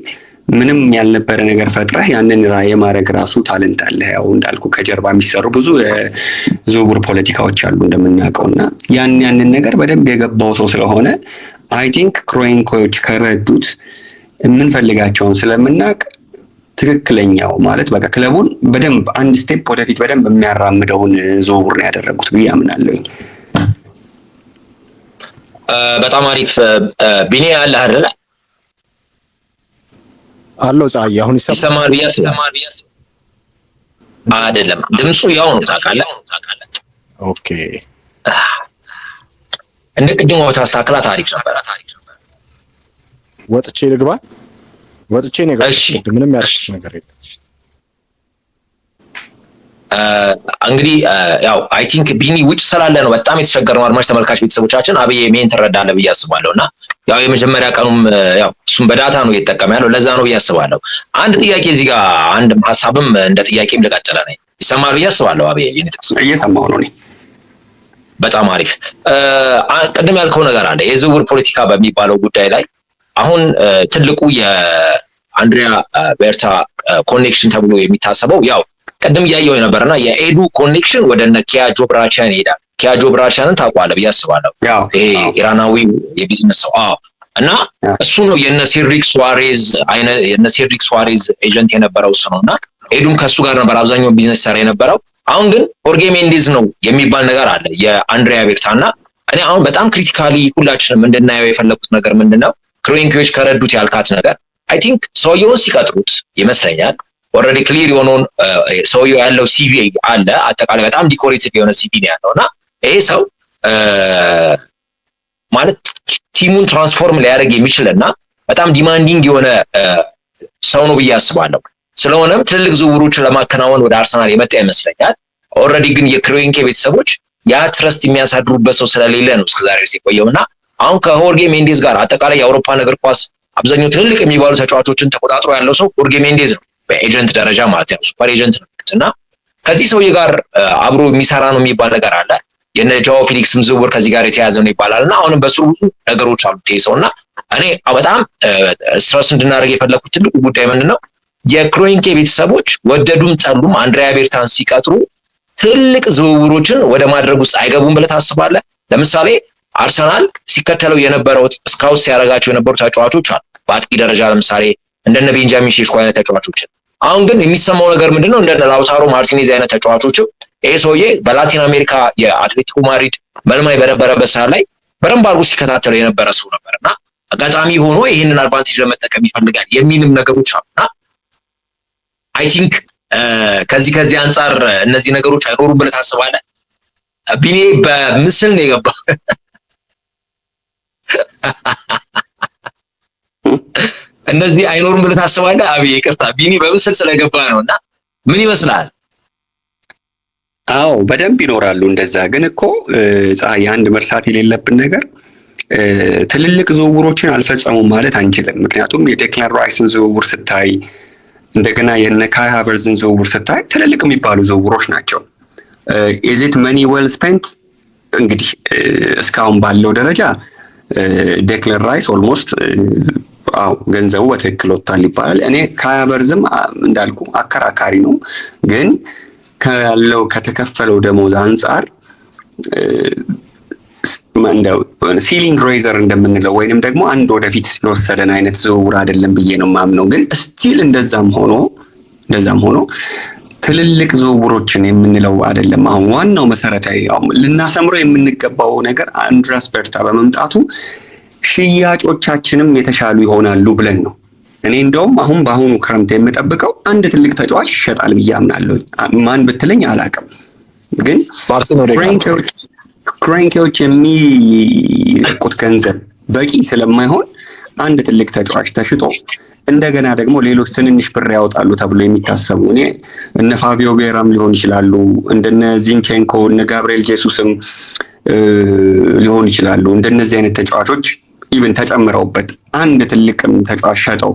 ምንም ያልነበረ ነገር ፈጥረህ ያንን የማድረግ ራሱ talent አለ። ያው እንዳልኩ ከጀርባ የሚሰሩ ብዙ የዝውውር ፖለቲካዎች አሉ እንደምናውቀው። እና ያንን ነገር በደንብ የገባው ሰው ስለሆነ I think ክሮንኬዎች ከረዱት የምንፈልጋቸውን ስለምናውቅ ትክክለኛው ማለት በቃ ክለቡን በደንብ አንድ step ወደፊት በደንብ የሚያራምደውን ዝውውር ነው ያደረጉት ብዬ አምናለሁኝ። በጣም አሪፍ። ቢኒ አለ አይደለ? አለው ፀሐይ፣ አሁን ይሰማል ብዬ አስባለሁ። አይደለም፣ ድምፁ ያው ነው ታውቃለህ። Okay። እንደ ቅድሞ ታስተካክላት አሪፍ ነበር። ወጥቼ ልግባ። ወጥቼ ነው የገባሁት። ምንም ያልኩት ነገር የለም። እንግዲህ ያው I think ቢኒ ውጭ ስላለ ነው በጣም የተቸገርነው። አድማጭ ተመልካች ቤተሰቦቻችን አብዬ main ትረዳለህ ብዬ አስባለሁ። እና ያው የመጀመሪያ ቀኑም ያው እሱም በ data ነው እየተጠቀመ ያለው፣ ለዛ ነው ብዬ አስባለሁ። አንድ ጥያቄ እዚህ ጋር፣ አንድ ሀሳብም እንደ ጥያቄም ልቀጥለ ነኝ። ይሰማል ብዬ አስባለሁ። አብዬ? እየሰማሁ ነው እኔ። በጣም አሪፍ። ቅድም ያልከው ነገር አለ የዝውውር ፖለቲካ በሚባለው ጉዳይ ላይ። አሁን ትልቁ የአንድሪያ ቤርታ connection ተብሎ የሚታሰበው ያው ቅድም እያየው ነበርና የኤዱ connection ወደ እነ ኪያ ጆብራቻን ይሄዳል። ኪያ ጆብራቻንን ታውቀዋለህ ብዬ አስባለሁ። ይሄ ኢራናዊ የቢዝነስ ሰው፣ አዎ። እና እሱ ነው የነ ሴድሪክ ሱዋሬዝ አይነ የነ ሴድሪክ ሱዋሬዝ agent የነበረው እሱ ነው። እና ኤዱም ከእሱ ጋር ነበር አብዛኛው ቢዝነስ ሰራ የነበረው። አሁን ግን ሆርጌ ሜንዴዝ ነው የሚባል ነገር አለ የአንድሪያ ቤርታ። እና እኔ አሁን በጣም critically ሁላችንም እንድናየው የፈለኩት ነገር ምንድን ነው? ክሮንኪዎች ከረዱት ያልካት ነገር I think ሰውየውን ሲቀጥሩት ይመስለኛል already clear የሆነውን ሰውየው ያለው CV አለ፣ አጠቃላይ በጣም decorative የሆነ CV ነው ያለው። እና ይሄ ሰው ማለት team ኡን transform ሊያደርግ የሚችል እና በጣም demanding የሆነ ሰው ነው ብዬ አስባለሁ። ስለሆነም ትልልቅ ዝውውሮችን ለማከናወን ወደ አርሰናል የመጣ ይመስለኛል። Already ግን የክሮንኬ ቤተሰቦች ያ trust የሚያሳድሩበት ሰው ስለሌለ ነው እስከዛሬ ድረስ የቆየው። እና አሁን ከሆርጌ ሜንዴዝ ጋር አጠቃላይ የአውሮፓን እግር ኳስ አብዛኛው ትልልቅ የሚባሉ ተጫዋቾችን ተቆጣጥሮ ያለው ሰው ሆርጌ ሜንዴዝ ነው፣ በ agent ደረጃ ማለት ነው፣ super agent ነው። እና ከዚህ ሰውዬ ጋር አብሮ የሚሰራ ነው የሚባል ነገር አለ። የነ ጃኦ ፊሊክስም ዝውውር ከዚህ ጋር የተያዘ ነው ይባላል። እና አሁንም በስሩ ብዙ ነገሮች አሉት ይሄ ሰው። እና እኔ በጣም stress እንድናደርግ የፈለኩት ትልቁ ጉዳይ ምንድን ነው? የክሮንኬ ቤተሰቦች ወደዱም ጠሉም አንድሪያ ቤርታን ሲቀጥሩ ትልቅ ዝውውሮችን ወደ ማድረግ ውስጥ አይገቡም ብለህ ታስባለህ? ለምሳሌ አርሰናል ሲከተለው የነበረው ስካውት ሲያደርጋቸው የነበሩ ተጫዋቾች አሉ። በአጥቂ ደረጃ ለምሳሌ እንደነ ቤንጃሚን ሼሽኮ አይነት ተጫዋቾችን። አሁን ግን የሚሰማው ነገር ምንድነው? እንደነ ላውታሮ ማርቲኔዝ አይነት ተጫዋቾችም ይሄ ሰውዬ በላቲን አሜሪካ የአትሌቲኮ ማድሪድ መልማይ በነበረበት ሰዓት ላይ በደንብ አድርጎ ሲከታተለው የነበረ ሰው ነበር። እና አጋጣሚ ሆኖ ይህንን advantage ለመጠቀም ይፈልጋል የሚልም ነገሮች አሉና I think ከዚህ አንጻር እነዚህ ነገሮች አይኖሩም ብለህ ታስባለህ? ቢኔ በምስል ነው የገባ። እነዚህ አይኖሩም ብለህ ታስባለህ? አብይ ይቅርታ፣ ቢኒ በምስል ስለገባ ነውና ምን ይመስላል? አዎ በደንብ ይኖራሉ። እንደዛ ግን እኮ ፀሐይ፣ አንድ መርሳት የሌለብን ነገር ትልልቅ ዝውውሮችን አልፈጸሙም ማለት አንችልም። ምክንያቱም የዴክላን ራይስን ዝውውር ስታይ፣ እንደገና የነ ካይ ሃቨርዝን ዝውውር ስታይ ትልልቅ የሚባሉ ዝውውሮች ናቸው። Is it money well spent? እንግዲህ እስካሁን ባለው ደረጃ ዴክላን ራይስ almost አዎ ገንዘቡ በትክክል ወጥቷል ይባላል። እኔ ካይ ሃቨርዝም እንዳልኩ አከራካሪ ነው፣ ግን ካለው ከተከፈለው ደሞዝ አንጻር እንደው ceiling raiser እንደምንለው ወይንም ደግሞ አንድ ወደፊት የወሰደን አይነት ዝውውር አይደለም ብዬ ነው የማምነው። ግን still እንደዛም ሆኖ ትልልቅ ዝውውሮችን የምንለው አይደለም። አሁን ዋናው መሰረታዊ ልናሰምረው የምንገባው ነገር አንድሪያስ በርታ በመምጣቱ ሽያጮቻችንም የተሻሉ ይሆናሉ ብለን ነው። እኔ እንደውም አሁን በአሁኑ ክረምት የምጠብቀው አንድ ትልቅ ተጫዋች ይሸጣል ብዬ አምናለሁ። ማን ብትለኝ አላውቅም፣ ግን ክሮንኬዎች የሚለቁት ገንዘብ በቂ ስለማይሆን አንድ ትልቅ ተጫዋች ተሽጦ እንደገና ደግሞ ሌሎች ትንንሽ ብር ያወጣሉ ተብሎ የሚታሰቡ እኔ እነ ፋቢዮ ቪዬራም ሊሆን ይችላሉ፣ እንደነ ዚንቼንኮ፣ እነ ጋብርኤል ጄሱስም ሊሆን ይችላሉ። እንደነዚህ አይነት ተጫዋቾች even ተጨምረውበት አንድ ትልቅም ተጫዋች ሸጠው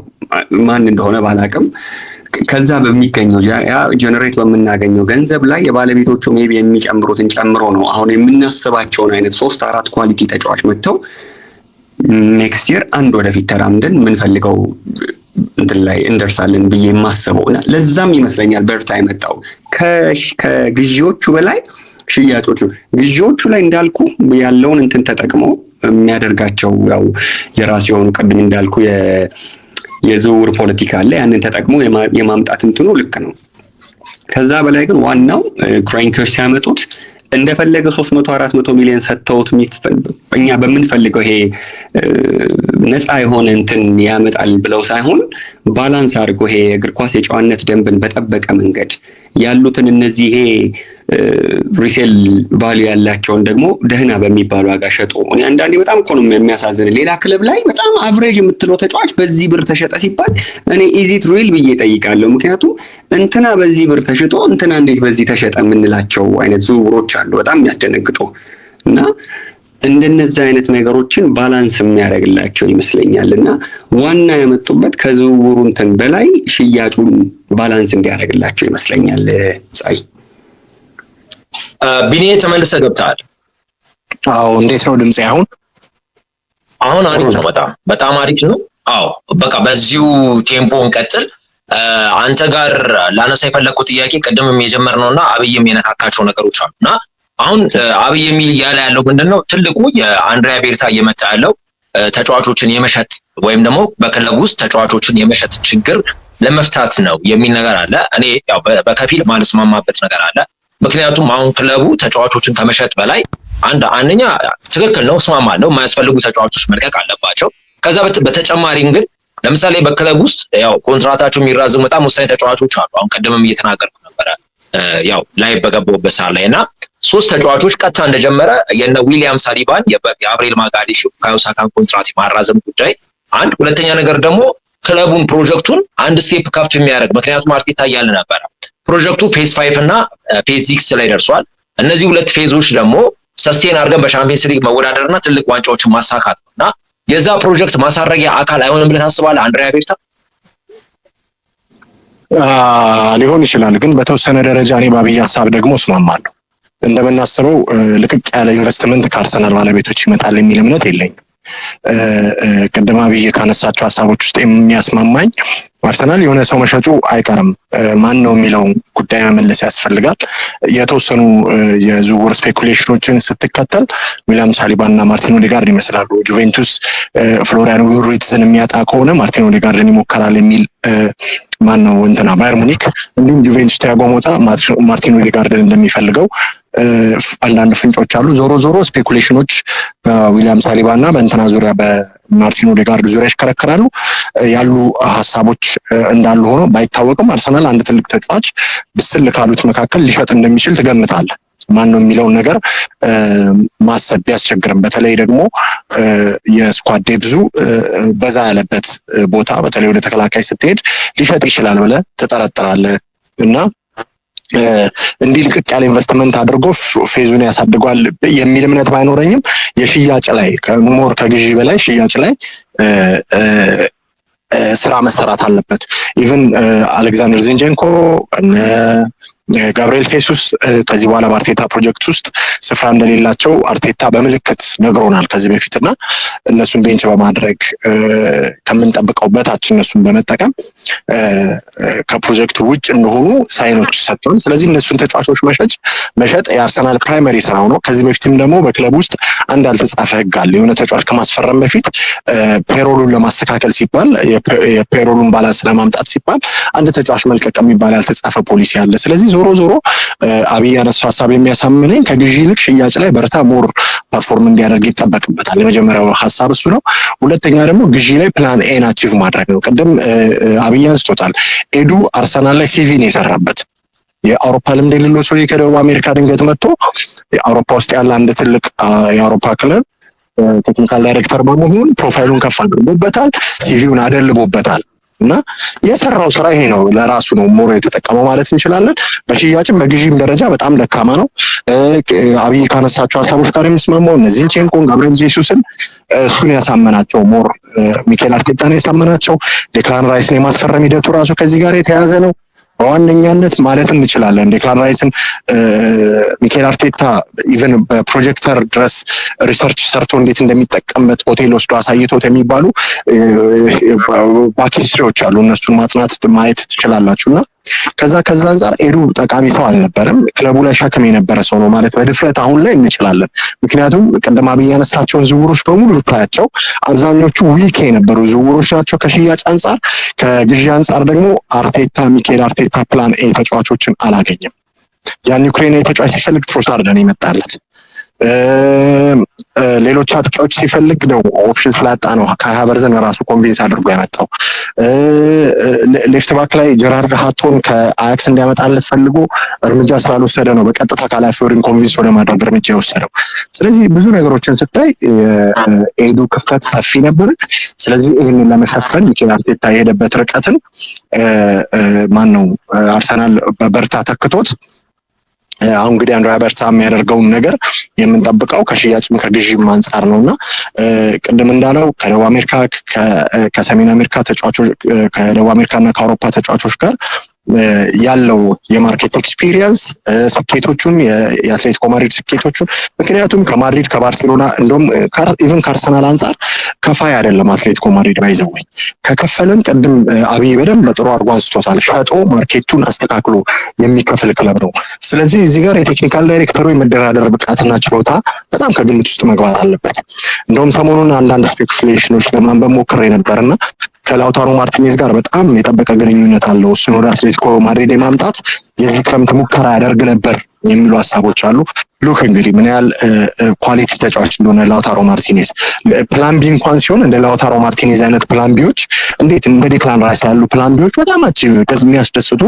ማን እንደሆነ ባላቅም ከዛ በሚገኘው ያ generate በምናገኘው ገንዘብ ላይ የባለቤቶቹ maybe የሚጨምሩትን ጨምሮ ነው አሁን የምናስባቸውን አይነት ሶስት አራት quality ተጫዋች መጥተው next year አንድ ወደፊት ተራምደን የምንፈልገው እንትን ላይ እንደርሳለን ብዬ የማስበው እና ለዛም ይመስለኛል በርታ የመጣው። ከግዢዎቹ በላይ ሽያጮቹ፣ ግዢዎቹ ላይ እንዳልኩ ያለውን እንትን ተጠቅሞ የሚያደርጋቸው ያው የራሱ የሆኑ ቅድም እንዳልኩ የዝውውር ፖለቲካ አለ። ያንን ተጠቅሞ የማምጣት እንትኑ ልክ ነው። ከዛ በላይ ግን ዋናው ክሮንኬዎች ሲያመጡት እንደፈለገ 300 400 ሚሊዮን ሰጥተውት እኛ በምንፈልገው ይሄ ነፃ የሆነ እንትን ያመጣል ብለው ሳይሆን balance አድርጎ ይሄ እግር ኳስ የጨዋነት ደንብን በጠበቀ መንገድ ያሉትን እነዚህ ይሄ resale value ያላቸውን ደግሞ ደህና በሚባሉ ዋጋ ሸጦ፣ እኔ አንዳንዴ በጣም እኮ ነው የሚያሳዝን። ሌላ ክለብ ላይ በጣም average የምትለው ተጫዋች በዚህ ብር ተሸጠ ሲባል እኔ is it real ብዬ እጠይቃለሁ። ምክንያቱም እንትና በዚህ ብር ተሽጦ እንትና እንዴት በዚህ ተሸጠ የምንላቸው አይነት ዝውውሮች አሉ፣ በጣም የሚያስደነግጡ። እና እንደነዚህ አይነት ነገሮችን balance የሚያደርግላቸው ይመስለኛል። እና ዋና ያመጡበት ከዝውውሩ እንትን በላይ ሽያጩን balance እንዲያደርግላቸው ይመስለኛል። ፀሐይ። ቢኒ፣ ተመልሰህ ገብተሃል። አዎ፣ እንዴት ነው ድምጼ አሁን? አሁን አሪፍ ነው። በጣም በጣም አሪፍ ነው። አዎ፣ በቃ በዚሁ tempo እንቀጥል። አንተ ጋር ላነሳ የፈለግኩት ጥያቄ ቅድምም የጀመርነው እና አብይም የነካካቸው ነገሮች አሉ። እና አሁን አብይ የሚል እያለ ያለው ምንድን ነው? ትልቁ የአንድሪያ ቤርታ እየመጣ ያለው ተጫዋቾችን የመሸጥ ወይም ደግሞ በክለብ ውስጥ ተጫዋቾችን የመሸጥ ችግር ለመፍታት ነው የሚል ነገር አለ። እኔ ያው በከፊል ማልስማማበት ነገር አለ። ምክንያቱም አሁን ክለቡ ተጫዋቾችን ከመሸጥ በላይ አንደኛ ትክክል ነው፣ እስማማለሁ። የማያስፈልጉ ተጫዋቾች መልቀቅ አለባቸው። ከዛ በተጨማሪም ግን ለምሳሌ በክለብ ውስጥ ያው ኮንትራታቸው የሚራዘሙ በጣም ወሳኝ ተጫዋቾች አሉ። አሁን ቀደምም እየተናገርኩ ነበረ ያው ላይ በገባሁበት ሰዓት ላይ። እና ሶስት ተጫዋቾች ቀጥታ እንደጀመረ የነ ዊሊያም ሳሊባን፣ የጋብሪኤል ማጋሌሽ፣ ቡካዮ ሳካን ኮንትራት የማራዘም ጉዳይ አንድ፣ ሁለተኛ ነገር ደግሞ ክለቡን ፕሮጀክቱን አንድ step ከፍ የሚያደርግ፣ ምክንያቱም አርቴታ እያለ ነበረ ፕሮጀክቱ phase 5 እና phase 6 ላይ ደርሷል። እነዚህ ሁለት phase ኦች ደግሞ sustain አድርገን በሻምፒየንስ ሊግ መወዳደርና ትልቅ ዋንጫዎችን ማሳካት ነው። እና የዛ ፕሮጀክት ማሳረጊያ አካል አይሆንም ብለህ ታስባለህ አንድሪያ ቤርታ? ሊሆን ይችላል፣ ግን በተወሰነ ደረጃ እኔ በአብይ ሀሳብ ደግሞ እስማማለሁ። እንደምናስበው ልቅቅ ያለ ኢንቨስትመንት ከአርሰናል ባለቤቶች ይመጣል የሚል እምነት የለኝም። ቅድም አብይ ካነሳቸው ሀሳቦች ውስጥ የሚያስማማኝ አርሰናል የሆነ ሰው መሸጡ አይቀርም፣ ማን ነው የሚለው ጉዳይ መመለስ ያስፈልጋል። የተወሰኑ የዝውውር speculation ኦችን ስትከተል ዊሊያም ሳሊባ እና ማርቲን ኦዴጋርድ ይመስላሉ። ጁቬንቱስ ፍሎሪያን ዊርትዝን የሚያጣ ከሆነ ማርቲን ኦዴጋርድን ይሞከራል የሚል፣ ማን ነው እንትና ባየር ሙኒክ እንዲሁም ጁቬንቱስ ቲያጎ ሞታ ማርቲን ኦዴጋርድን እንደሚፈልገው አንዳንድ ፍንጮች አሉ። ዞሮ ዞሮ speculation ኦች በዊሊያም ሳሊባ እና በእንትና ዙሪያ በማርቲን ኦዴጋርድ ዙሪያ ይሽከረከራሉ ያሉ ሀሳቦች እንዳሉ ሆኖ ባይታወቅም አርሰናል አንድ ትልቅ ተጫዋች ብስል ካሉት መካከል ሊሸጥ እንደሚችል ትገምታለህ። ማን ነው የሚለውን ነገር ማሰብ ቢያስቸግርም በተለይ ደግሞ የ squad depth ኡ በዛ ያለበት ቦታ በተለይ ወደ ተከላካይ ስትሄድ ሊሸጥ ይችላል ብለህ ትጠረጥራለህ። እና እንዲህ ልቅቅ ያለ ኢንቨስትመንት አድርጎ phase ኡን ያሳድጓል የሚል እምነት ባይኖረኝም የሽያጭ ላይ more ከግዢ በላይ ሽያጭ ላይ ስራ መሰራት አለበት። Even አሌክዛንደር ዚንቼንኮ፣ ጋብርኤል ሄሱስ ከዚህ በኋላ በአርቴታ ፕሮጀክት ውስጥ ስፍራ እንደሌላቸው አርቴታ በምልክት ነግሮናል ከዚህ በፊት። እና እነሱን bench በማድረግ፣ ከምንጠብቀው በታች እነሱን በመጠቀም ከፕሮጀክቱ ውጭ እንደሆኑ sign ኦች ሰጥቷል። ስለዚህ እነሱን ተጫዋቾች መሸጥ የአርሰናል primary ስራው ነው። ከዚህ በፊትም ደግሞ በክለብ ውስጥ አንድ ያልተጻፈ ህግ አለ። የሆነ ተጫዋች ከማስፈረም በፊት payroll ኡን ለማስተካከል ሲባል፣ የ payroll ኡን balance ለማምጣት ሲባል አንድ ተጫዋች መልቀቅ የሚባል ያልተጻፈ ፖሊሲ አለ። ስለዚህ ዞሮ ዞሮ አብይ ያነሳው ሀሳብ የሚያሳምነኝ ከግዢ ይልቅ ሽያጭ ላይ በርታ more perform እንዲያደርግ ይጠበቅበታል። የመጀመሪያው ሀሳብ እሱ ነው። ሁለተኛ ደግሞ ግዢ ላይ plan A ን achieve ማድረግ ነው። ቅድም አብይ አንስቶታል። ኤዱ አርሰናል ላይ CV ነው የሰራበት። የአውሮፓ ልምድ የሌለው ሰውዬ ከደቡብ አሜሪካ ድንገት መጥቶ የአውሮፓ ውስጥ ያለ አንድ ትልቅ የአውሮፓ ክለብ technical director በመሆን profile ኡን ከፍ አድርጎበታል፣ CV ውን አደልቦበታል። እና የሰራው ስራ ይሄ ነው። ለራሱ ነው more የተጠቀመው ማለት እንችላለን። በሽያጭም በግዢም ደረጃ በጣም ደካማ ነው። አብይ ካነሳቸው ሀሳቦች ጋር የሚስማማው እነ ዚንቼንኮን፣ ጋብርኤል ጄሱስን እሱን ያሳመናቸው more ሚኬል አርቴታን ያሳመናቸው። ዴክላን ራይስን የማስፈረም ሂደቱ ራሱ ከዚህ ጋር የተያያዘ ነው በዋነኛነት ማለት እንችላለን። ዴክላን ራይስን ሚኬል አርቴታ even በ projector ድረስ research ሰርቶ እንዴት እንደሚጠቀምበት ሆቴል ወስዶ አሳይቶት የሚባሉ back history ዎች አሉ። እነሱን ማጥናት ማየት ትችላላችሁ። እና ከዛ አንጻር ኤዱ ጠቃሚ ሰው አልነበረም። ክለቡ ላይ ሸክም የነበረ ሰው ነው ማለት በድፍረት አሁን ላይ እንችላለን። ምክንያቱም ቅድም አብይ ያነሳቸውን ዝውውሮች በሙሉ ብታያቸው አብዛኞቹ weak የነበሩ ዝውውሮች ናቸው ከሽያጭ አንጻር። ከግዢ አንጻር ደግሞ አርቴታ፣ ሚኬል አርቴታ plan A ተጫዋቾችን አላገኘም። ያን ዩክሬናዊ ተጫዋች ሲፈልግ ትሮሳርድ ነው የመጣለት። ሌሎች አጥቂዎች ሲፈልግ ነው option ስላጣ ነው ካይ ሃቨርዝን ራሱ convince አድርጎ ያመጣው። Left back ላይ ጀራርድ ሃቶን ከአያክስ እንዲያመጣለት ፈልጎ እርምጃ ስላልወሰደ ነው በቀጥታ ካላፊዮሪን convince ወደ ማድረግ እርምጃ የወሰደው። ስለዚህ ብዙ ነገሮችን ስታይ ኤዱ ክፍተት ሰፊ ነበር። ስለዚህ ይህንን ለመሸፈን ሚኬል አርቴታ የሄደበት ርቀትን ማን ነው አርሰናል በበርታ ተክቶት አሁን እንግዲህ አንድሪያ በርታ የሚያደርገውን ነገር የምንጠብቀው ከሽያጭም ከግዢም አንጻር ነው። እና ቅድም እንዳለው ከደቡብ አሜሪካ፣ ከሰሜን አሜሪካ ተጫዋቾች፣ ከደቡብ አሜሪካ እና ከአውሮፓ ተጫዋቾች ጋር ያለው የ market experience፣ ስኬቶቹን፣ የአትሌቲኮ ማድሪድ ስኬቶቹን፣ ምክንያቱም ከማድሪድ፣ ከባርሴሎና፣ እንደውም even ከአርሰናል አንጻር ከፋይ አይደለም አትሌቲኮ ማድሪድ by the way። ከከፈልን ቅድም አብይ በደንብ በጥሩ አድርጎ አንስቶታል። ሸጦ market ኡን አስተካክሎ የሚከፍል ክለብ ነው። ስለዚህ እዚህ ጋር የ technical director ኡ የመደራደር ብቃትና ችሎታ በጣም ከግምት ውስጥ መግባት አለበት። እንደውም ሰሞኑን አንዳንድ speculation ኦች ለማንበብ ሞክሬ ነበርና ከላውታሮ ማርቲኔዝ ጋር በጣም የጠበቀ ግንኙነት አለው። እሱን ወደ አትሌቲኮ ማድሪድ የማምጣት የዚህ ክረምት ሙከራ ያደርግ ነበር የሚሉ ሀሳቦች አሉ። Look እንግዲህ ምን ያህል quality ተጫዋች እንደሆነ ላውታሮ ማርቲኔዝ። Plan B እንኳን ሲሆን እንደ ላውታሮ ማርቲኔዝ አይነት plan B ዎች፣ እንዴት እንደ ዴክላን ራይስ ያሉ plan B ዎች በጣም achieve የሚያስደስቱ፣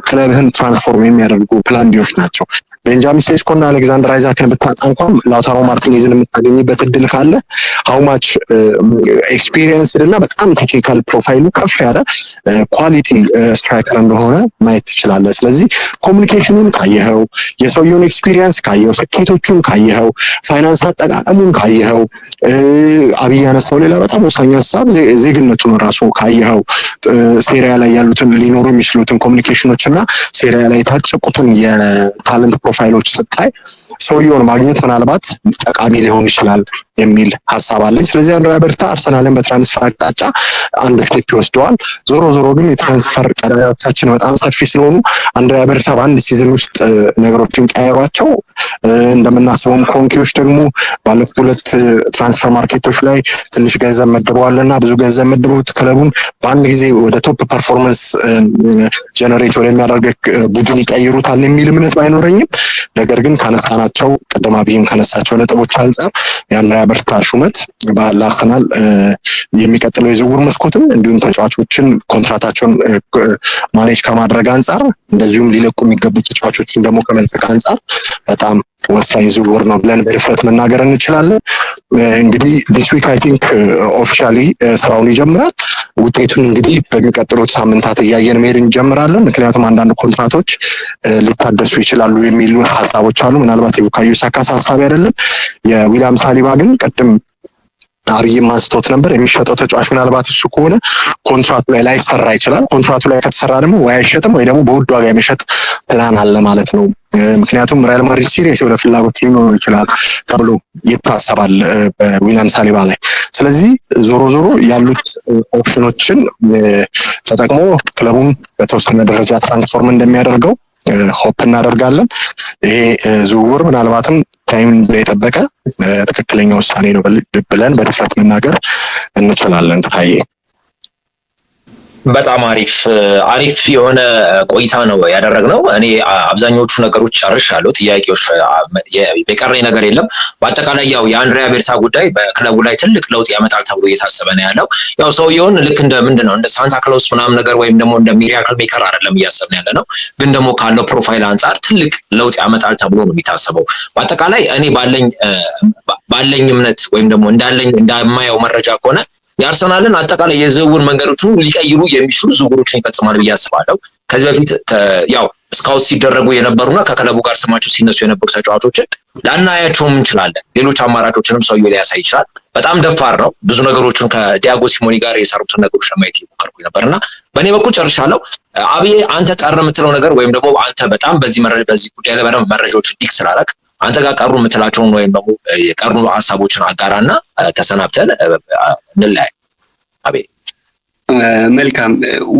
ክለብህን transform የሚያደርጉ plan B ዎች ናቸው። ቤንጃሚን ሴስኮ እና አሌክዛንደር አይዛክን ብታጣ እንኳን ላውታሮ ማርቲኔዝን የምታገኝበት እድል ካለ how much experienced እና በጣም technical profile ኡ ከፍ ያለ quality striker እንደሆነ ማየት ትችላለህ። ስለዚህ communication ኡን ካየኸው፣ የሰውየውን experience ካየኸው፣ ስኬቶቹን ካየኸው፣ ፋይናንስ አጠቃቀሙን ካየኸው፣ አብይ ያነሳው ሌላ በጣም ወሳኝ ሀሳብ ዜግነቱን ራሱ ካየኸው፣ ሴሪያ ላይ ያሉትን ሊኖሩ የሚችሉትን communication ኦች እና ሴሪያ ላይ የታጨቁትን የ talent profile ኦች ስታይ ሰውየውን ማግኘት ምናልባት ጠቃሚ ሊሆን ይችላል የሚል ሀሳብ አለኝ። ስለዚህ አንድሪያ በርታ አርሰናልን በ transfer አቅጣጫ አንድ step ይወስደዋል። ዞሮ ዞሮ ግን የ transfer ቀዳዳዎቻችን በጣም ሰፊ ስለሆኑ አንድሪያ በርታ በአንድ season ውስጥ ነገሮችን ቀያሯቸው እንደምናስበውም ክሮንኪዎች ደግሞ ባለፉት ሁለት transfer market ኦች ላይ ትንሽ ገንዘብ መድበዋል እና ብዙ ገንዘብ መድበውት ክለቡን በአንድ ጊዜ ወደ top performance generate ወደሚያደርግ ቡድን ይቀይሩታል የሚል እምነት ባይኖረኝም ነገር ግን ካነሳናቸው ቅድም ቅድም አብይም ካነሳቸው ነጥቦች አንጻር የአንድሪያ በርታ ሹመት ለአርሰናል የሚቀጥለው የዝውውር መስኮትም እንዲሁም ተጫዋቾችን ኮንትራታቸውን manage ከማድረግ አንጻር፣ እንደዚሁም ሊለቁ የሚገቡ ተጫዋቾችን ደግሞ ከመልቀቅ አንጻር በጣም ወሳኝ ዝውውር ነው ብለን በድፍረት መናገር እንችላለን። እንግዲህ this week I think officially ስራውን ይጀምራል። ውጤቱን እንግዲህ በሚቀጥሉት ሳምንታት እያየን መሄድ እንጀምራለን። ምክንያቱም አንዳንድ ኮንትራቶች ሊታደሱ ይችላሉ የሚሉ ሀሳቦች አሉ። ምናልባት የቡካዮ ሳካ ሀሳቢ አይደለም። የዊሊያም ሳሊባ ግን ቅድም አብይም አንስቶት ነበር። የሚሸጠው ተጫዋች ምናልባት እሱ ከሆነ ኮንትራቱ ላይ ላይሰራ ይችላል። ኮንትራቱ ላይ ከተሰራ ደግሞ ወይ አይሸጥም ወይ ደግሞ በውድ ዋጋ የመሸጥ ፕላን አለ ማለት ነው። ምክንያቱም ሪያል ማድሪድ serious የሆነ ፍላጎት ሊኖረው ይችላል ተብሎ ይታሰባል በዊሊያም ሳሊባ ላይ። ስለዚህ ዞሮ ዞሮ ያሉት option ኦችን ተጠቅሞ ክለቡን በተወሰነ ደረጃ transform እንደሚያደርገው hope እናደርጋለን። ይሄ ዝውውር ምናልባትም time የጠበቀ ትክክለኛ ውሳኔ ነው ብለን በድፍረት መናገር እንችላለን። ታዬ። በጣም አሪፍ አሪፍ የሆነ ቆይታ ነው ያደረግነው። እኔ አብዛኞቹ ነገሮች ጨርሻለሁ። ጥያቄዎች የቀረኝ ነገር የለም። በአጠቃላይ ያው የአንድሪያ ቤርታ ጉዳይ በክለቡ ላይ ትልቅ ለውጥ ያመጣል ተብሎ እየታሰበ ነው ያለው። ያው ሰውየውን ልክ እንደ ምንድን ነው እንደ ሳንታ ክሎስ ምናምን ነገር ወይም ደግሞ እንደ miracle maker አይደለም እያሰብን ያለ ነው፣ ግን ደግሞ ካለው profile አንጻር ትልቅ ለውጥ ያመጣል ተብሎ ነው የሚታሰበው። በአጠቃላይ እኔ ባለኝ እምነት ወይም ደግሞ እንዳለኝ እንደማየው መረጃ ከሆነ የአርሰናልን አጠቃላይ የዝውውር መንገዶችን ሊቀይሩ የሚችሉ ዝውውሮችን ይፈጽማል ብዬ አስባለሁ። ከዚህ በፊት ያው ስካውት ሲደረጉ የነበሩና ከክለቡ ጋር ስማቸው ሲነሱ የነበሩ ተጫዋቾችን ላናያቸውም እንችላለን። ሌሎች አማራጮችንም ሰውየው ሊያሳይ ይችላል። በጣም ደፋር ነው። ብዙ ነገሮችን ከዲያጎ ሲሞኒ ጋር የሰሩትን ነገሮች ለማየት እየሞከርኩኝ ነበር እና በእኔ በኩል ጨርሻለሁ። አብዬ፣ አንተ ቀረ የምትለው ነገር ወይም ደግሞ አንተ በጣም በዚህ ጉዳይ ላይ በደንብ መረጃዎችን dig ስላደረግ አንተ ጋር ቀሩ የምትላቸውን ወይም ደግሞ የቀሩ ሀሳቦችን አጋራና ተሰናብተን እንለያይ። አቤ። መልካም።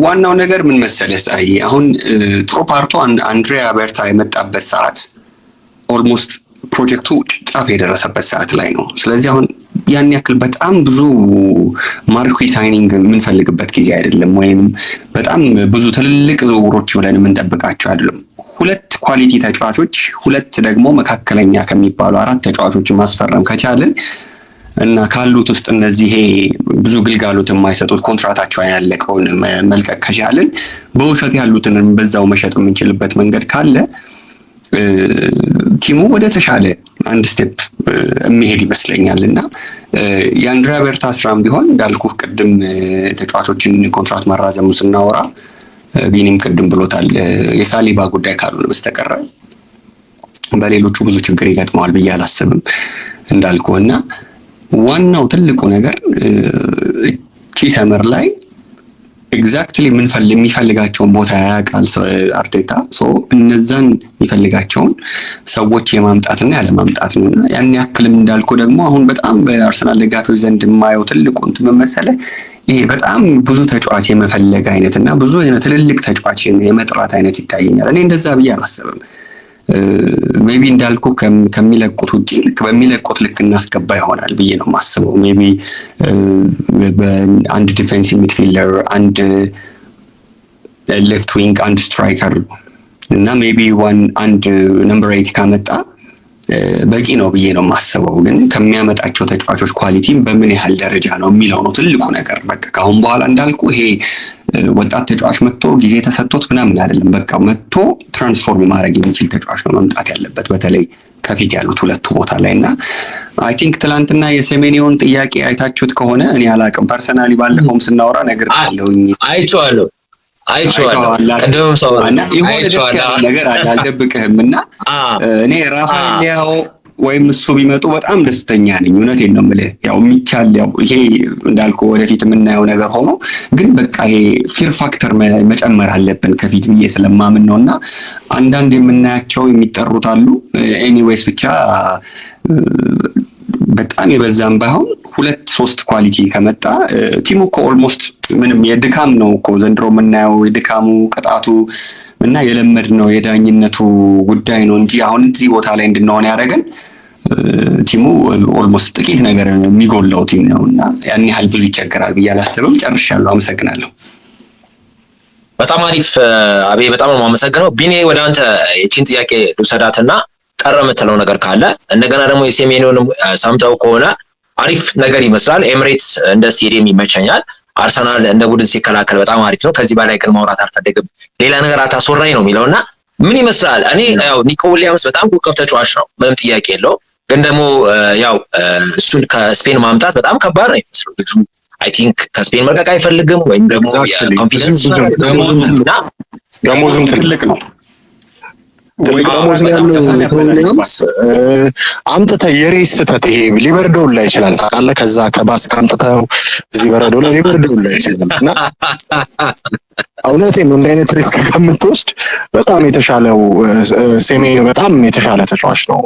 ዋናው ነገር ምን መሰለህ ፀሐዬ፣ አሁን ጥሩ part ኡ አንድሪያ በርታ የመጣበት ሰዓት almost ፕሮጀክቱ ጫፍ የደረሰበት ሰዓት ላይ ነው። ስለዚህ አሁን ያን ያክል በጣም ብዙ marquee signing የምንፈልግበት ጊዜ አይደለም፣ ወይም በጣም ብዙ ትልልቅ ዝውውሮች ብለን የምንጠብቃቸው አይደለም። ሁለት quality ተጫዋቾች፣ ሁለት ደግሞ መካከለኛ ከሚባሉ አራት ተጫዋቾችን ማስፈረም ከቻልን እና ካሉት ውስጥ እነዚህ ይሄ ብዙ ግልጋሎት የማይሰጡት ኮንትራታቸው ያለቀውን መልቀቅ ከቻልን፣ በውሰት ያሉትን በዛው መሸጥ የምንችልበት መንገድ ካለ team ኡ ወደ ተሻለ አንድ step የሚሄድ ይመስለኛል። እና የአንድሪያ ቤርታ ስራም ቢሆን እንዳልኩህ ቅድም ተጫዋቾችን ኮንትራት ማራዘሙ ስናወራ ቢኒም ቅድም ብሎታል። የሳሊባ ጉዳይ ካልሆነ በስተቀረ በሌሎቹ ብዙ ችግር ይገጥመዋል ብዬ አላስብም እንዳልኩህ። እና ዋናው ትልቁ ነገር እቺ summer ላይ exactly የሚፈልጋቸውን ቦታ ያውቃል አርቴታ። So እነዛን የሚፈልጋቸውን ሰዎች የማምጣትና ያለማምጣት ነው። እና ያን ያክልም እንዳልኩ ደግሞ አሁን በጣም በአርሰናል ደጋፊዎች ዘንድ የማየው ትልቁ እንትን ምን መሰለህ፣ ይሄ በጣም ብዙ ተጫዋች የመፈለግ አይነት እና ብዙ ትልልቅ ተጫዋች የመጥራት አይነት ይታየኛል። እኔ እንደዛ ብዬ አላስብም። Maybe እንዳልኩ ከሚለቁት ውጪ ልክ በሚለቁት ልክ እናስገባ ይሆናል ብዬ ነው የማስበው። Maybe በአንድ defensive midfielder፣ አንድ left wing፣ አንድ striker እና maybe one አንድ number 8 ካመጣ በቂ ነው ብዬ ነው የማስበው። ግን ከሚያመጣቸው ተጫዋቾች quality በምን ያህል ደረጃ ነው የሚለው ነው ትልቁ ነገር። በቃ ከአሁን በኋላ እንዳልኩ ይሄ ወጣት ተጫዋች መጥቶ ጊዜ ተሰጥቶት ምናምን አይደለም። በቃ መጥቶ transform ማድረግ የሚችል ተጫዋች ነው መምጣት ያለበት፣ በተለይ ከፊት ያሉት ሁለቱ ቦታ ላይ። እና I think ትላንትና የሴሜኒዮን ጥያቄ አይታችሁት ከሆነ እኔ አላቅም። Personally ባለፈውም ስናወራ ነገር አለውኝ። አይቼዋለሁ፣ አይቼዋለሁ። ቅድምም ሰው እና የሆነ ደስ ያለ ነገር አለ፣ አልደብቅህም። እና እኔ ራፋኤል ሊያኦ ወይም እሱ ቢመጡ በጣም ደስተኛ ነኝ። እውነቴን ነው የምልህ። ያው የሚቻል ያው ይሄ እንዳልኩ ወደፊት የምናየው ነገር ሆኖ ግን በቃ ይሄ fear factor መጨመር አለብን ከፊት ብዬ ስለማምን ነው። እና አንዳንድ የምናያቸው የሚጠሩት አሉ። Anyways ብቻ በጣም የበዛም ባይሆን ሁለት ሶስት quality ከመጣ team ኡ እኮ almost ምንም የድካም ነው እኮ ዘንድሮ የምናየው፣ የድካሙ ቅጣቱ እና የለመድነው የዳኝነቱ ጉዳይ ነው እንጂ አሁን እዚህ ቦታ ላይ እንድንሆን ያደረገን team ኡ almost ጥቂት ነገር የሚጎለው team ነው እና ያን ያህል ብዙ ይቸገራል ብዬ አላስብም። ጨርሻለሁ። አመሰግናለሁ። በጣም አሪፍ አቤ፣ በጣም ነው የማመሰግነው። ቢኔ፣ ወደ አንተ ይህችን ጥያቄ ልውሰዳትና ቀረ የምትለው ነገር ካለ፣ እንደገና ደግሞ የሴሜኒዮንም ሰምተው ከሆነ አሪፍ ነገር ይመስላል። ኤምሬትስ እንደ ስቴዲየም ይመቸኛል። አርሰናል እንደ ቡድን ሲከላከል በጣም አሪፍ ነው። ከዚህ በላይ ግን ማውራት አልፈልግም፣ ሌላ ነገር አታስወራኝ ነው የሚለው። እና ምን ይመስላል? እኔ ያው ኒኮ ዊሊያምስ በጣም ኮከብ ተጫዋች ነው፣ ምንም ጥያቄ የለው። ግን ደግሞ ያው እሱን ከስፔን ማምጣት በጣም ከባድ ነው የሚመስለው። ልጁ I think ከስፔን መልቀቅ አይፈልግም ወይም ደግሞ የ confidence ደሞዙም ትልቅ ነው። ትልቅ ደሞዝ ነው ያለው ኒኮ ዊሊያምስ። አምጥተህ የሬስ ስህተት ይሄ ሊበርደው ላይ ይችላል፣ ታውቃለህ። ከዛ ከባስክ አምጥተው እዚህ በረዶ ላይ ሊበርደው ላይ ይችላል። እና እውነቴን ነው፣ እንደ አይነት risk ከምትወስድ በጣም የተሻለው ሴሜንዮ በጣም የተሻለ ተጫዋች ነው።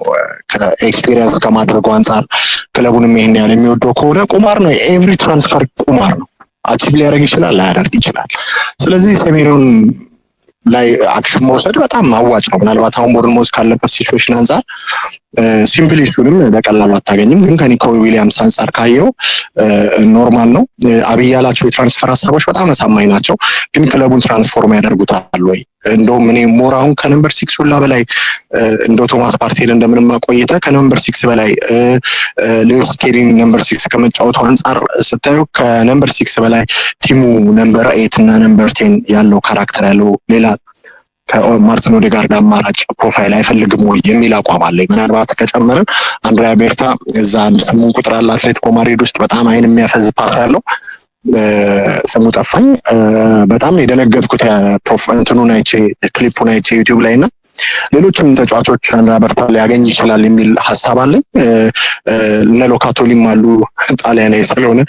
ከ experience ከማድረጉ አንጻር ክለቡንም ይሄን ያህል የሚወደው ከሆነ ቁማር ነው። Every transfer ቁማር ነው። Achieve ሊያደርግ ይችላል፣ ላያደርግ ይችላል። ስለዚህ ሴሜንዮን ላይ action መውሰድ በጣም አዋጭ ነው። ምናልባት አሁን ቦርንሞዝ ካለበት situation አንጻር simply እሱንም በቀላሉ አታገኝም። ግን ከኒኮ ዊሊያምስ አንጻር ካየው normal ነው። አብይ ያላቸው የ transfer ሀሳቦች በጣም አሳማኝ ናቸው። ግን ክለቡን transform ያደርጉታል ወይ? እንደውም እኔ more አሁን ከ number 6 ሁላ በላይ እንደ ቶማስ ፓርቴል እንደምንም አቆይተ ከ number 6 በላይ ሌዊስ ስኬሊን number 6 ከመጫወቱ አንጻር ስታዩ ከ number 6 በላይ team ኡ number 8 እና number 10 ያለው character ያለው ሌላ ከማርቲን ኦዴጋርድ አማራጭ profile አይፈልግም ወይ የሚል አቋም አለኝ። ምናልባት ከጨመርን አንድሪያ ቤርታ እዛ አንድ 8 ቁጥር አለ አትሌቲኮ ማድሪድ ውስጥ፣ በጣም አይን የሚያፈዝ pass ያለው፣ ስሙ ጠፋኝ። በጣም ነው የደነገጥኩት እንትኑን አይቼ፣ ክሊፑን አይቼ ዩቲዩብ ላይ። እና ሌሎችም ተጫዋቾች አንድሪያ በርታ ሊያገኝ ይችላል የሚል ሀሳብ አለኝ። እነ ሎካቶሊም አሉ፣ ጣሊያናዊ ስለሆነ